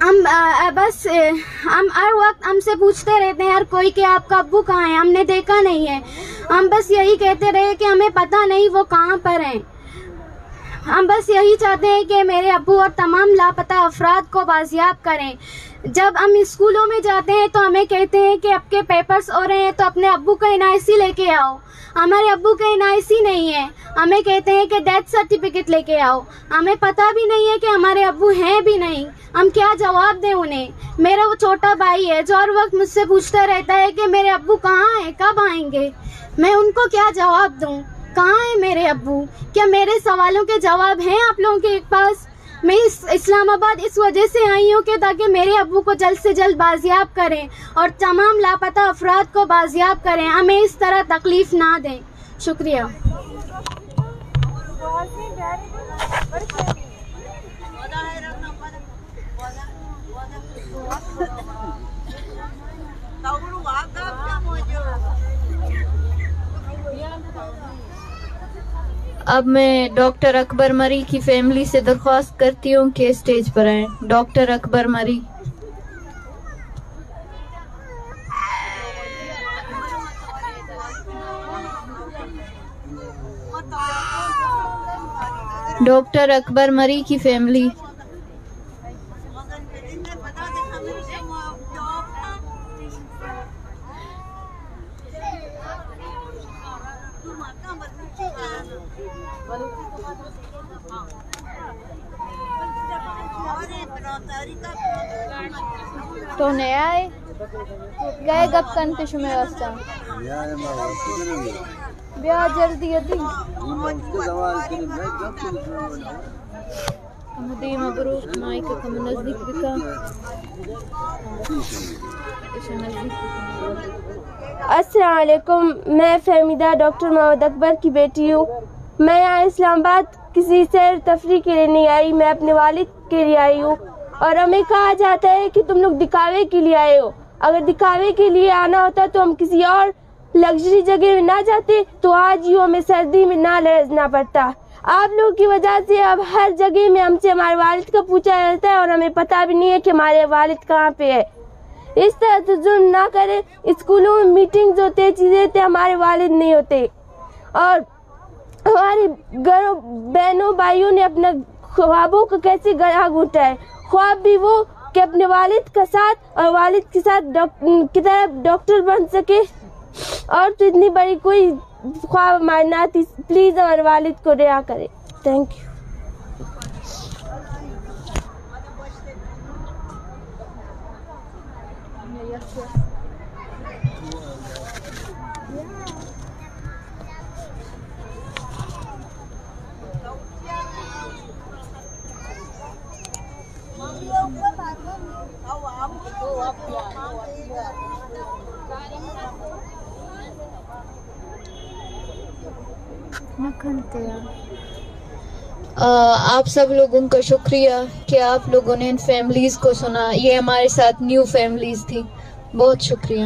ہم، آ، آ، بس، آ، ہم ہر وقت ہم سے پوچھتے رہتے ہیں ہر کوئی کہ آپ کا ابو کہاں ہے، ہم نے دیکھا نہیں ہے۔ ہم بس یہی کہتے رہے کہ ہمیں پتہ نہیں وہ کہاں پر ہیں۔ ہم بس یہی چاہتے ہیں کہ میرے ابو اور تمام لاپتہ افراد کو بازیاب کریں۔ جب ہم اسکولوں میں جاتے ہیں تو ہمیں کہتے ہیں کہ آپ کے پیپرز ہو رہے ہیں تو اپنے ابو کا این آئی سی لے کے آؤ۔ ہمارے ابو کا این آئی سی نہیں ہے، ہمیں کہتے ہیں کہ ڈیتھ سرٹیفکیٹ لے کے آؤ۔ ہمیں پتہ بھی نہیں ہے کہ ہمارے ابو ہیں بھی نہیں، ہم کیا جواب دیں انہیں؟ میرا وہ چھوٹا بھائی ہے جو ہر وقت مجھ سے پوچھتا رہتا ہے کہ میرے ابو کہاں ہیں، کب آئیں گے؟ میں ان کو کیا جواب دوں؟ کہاں ہیں میرے ابو؟ کیا میرے سوالوں کے جواب ہیں آپ لوگوں کے پاس؟ میں اس اسلام آباد اس وجہ سے آئی ہوں کہ تاکہ میرے ابو کو جلد سے جلد بازیاب کریں اور تمام لاپتہ افراد کو بازیاب کریں، ہمیں اس طرح تکلیف نہ دیں۔ شکریہ۔ اب میں ڈاکٹر اکبر مری کی فیملی سے درخواست کرتی ہوں کہ اسٹیج پر آئیں۔ ڈاکٹر اکبر مری۔ ڈاکٹر اکبر مری کی فیملی۔ تو نیا ئے؟ کئے گپ کنت شمئے واستا؟ بیا جلدی ادی۔ ہمودی ما برو، مائک کم نزدیک بکا۔ السلام علیکم، میں فہمیدہ ڈاکٹر محمد اکبر کی بیٹی ہوں۔ میں یہاں اسلام آباد کسی سیر تفریح کے لیے نہیں آئی، میں اپنے والد کے لیے آئی ہوں، اور ہمیں کہا جاتا ہے کہ تم لوگ دکھاوے کے لیے آئے ہو۔ اگر دکھاوے کے لیے آنا ہوتا تو ہم کسی اور لگژری جگہ میں نہ جاتے، تو آج یوں ہمیں سردی میں نہ لرزنا پڑتا۔ آپ لوگوں کی وجہ سے اب ہر جگہ میں ہم سے ہمارے والد کا پوچھا جاتا ہے اور ہمیں پتہ بھی نہیں ہے کہ ہمارے والد کہاں پہ ہے۔ اس طرح تو ظلم نہ کریں۔ اسکولوں میں میٹنگز ہوتے ہیں، چیزیں ہوتے ہیں، ہمارے والد نہیں ہوتے۔ اور ہمارے گھروں، بہنوں بھائیوں نے اپنا خوابوں کو کیسے گلا گھونٹا ہے۔ خواب بھی وہ کہ اپنے والد کا ساتھ اور والد کے ساتھ ڈاک-، کی طرح ڈاکٹر بن سکے، اور تو اتنی بڑی کوئی خواب ہمارے نہ تھی۔ پلیز ہمارے والد کو رہا کرے۔ Thank you. نہ کنتے ہیں۔ آ، آپ سب لوگوں کا شکریہ کہ آپ لوگوں نے ان فیملیز کو سنا۔ یہ ہمارے ساتھ نیو فیملیز تھی۔ بہت شکریہ۔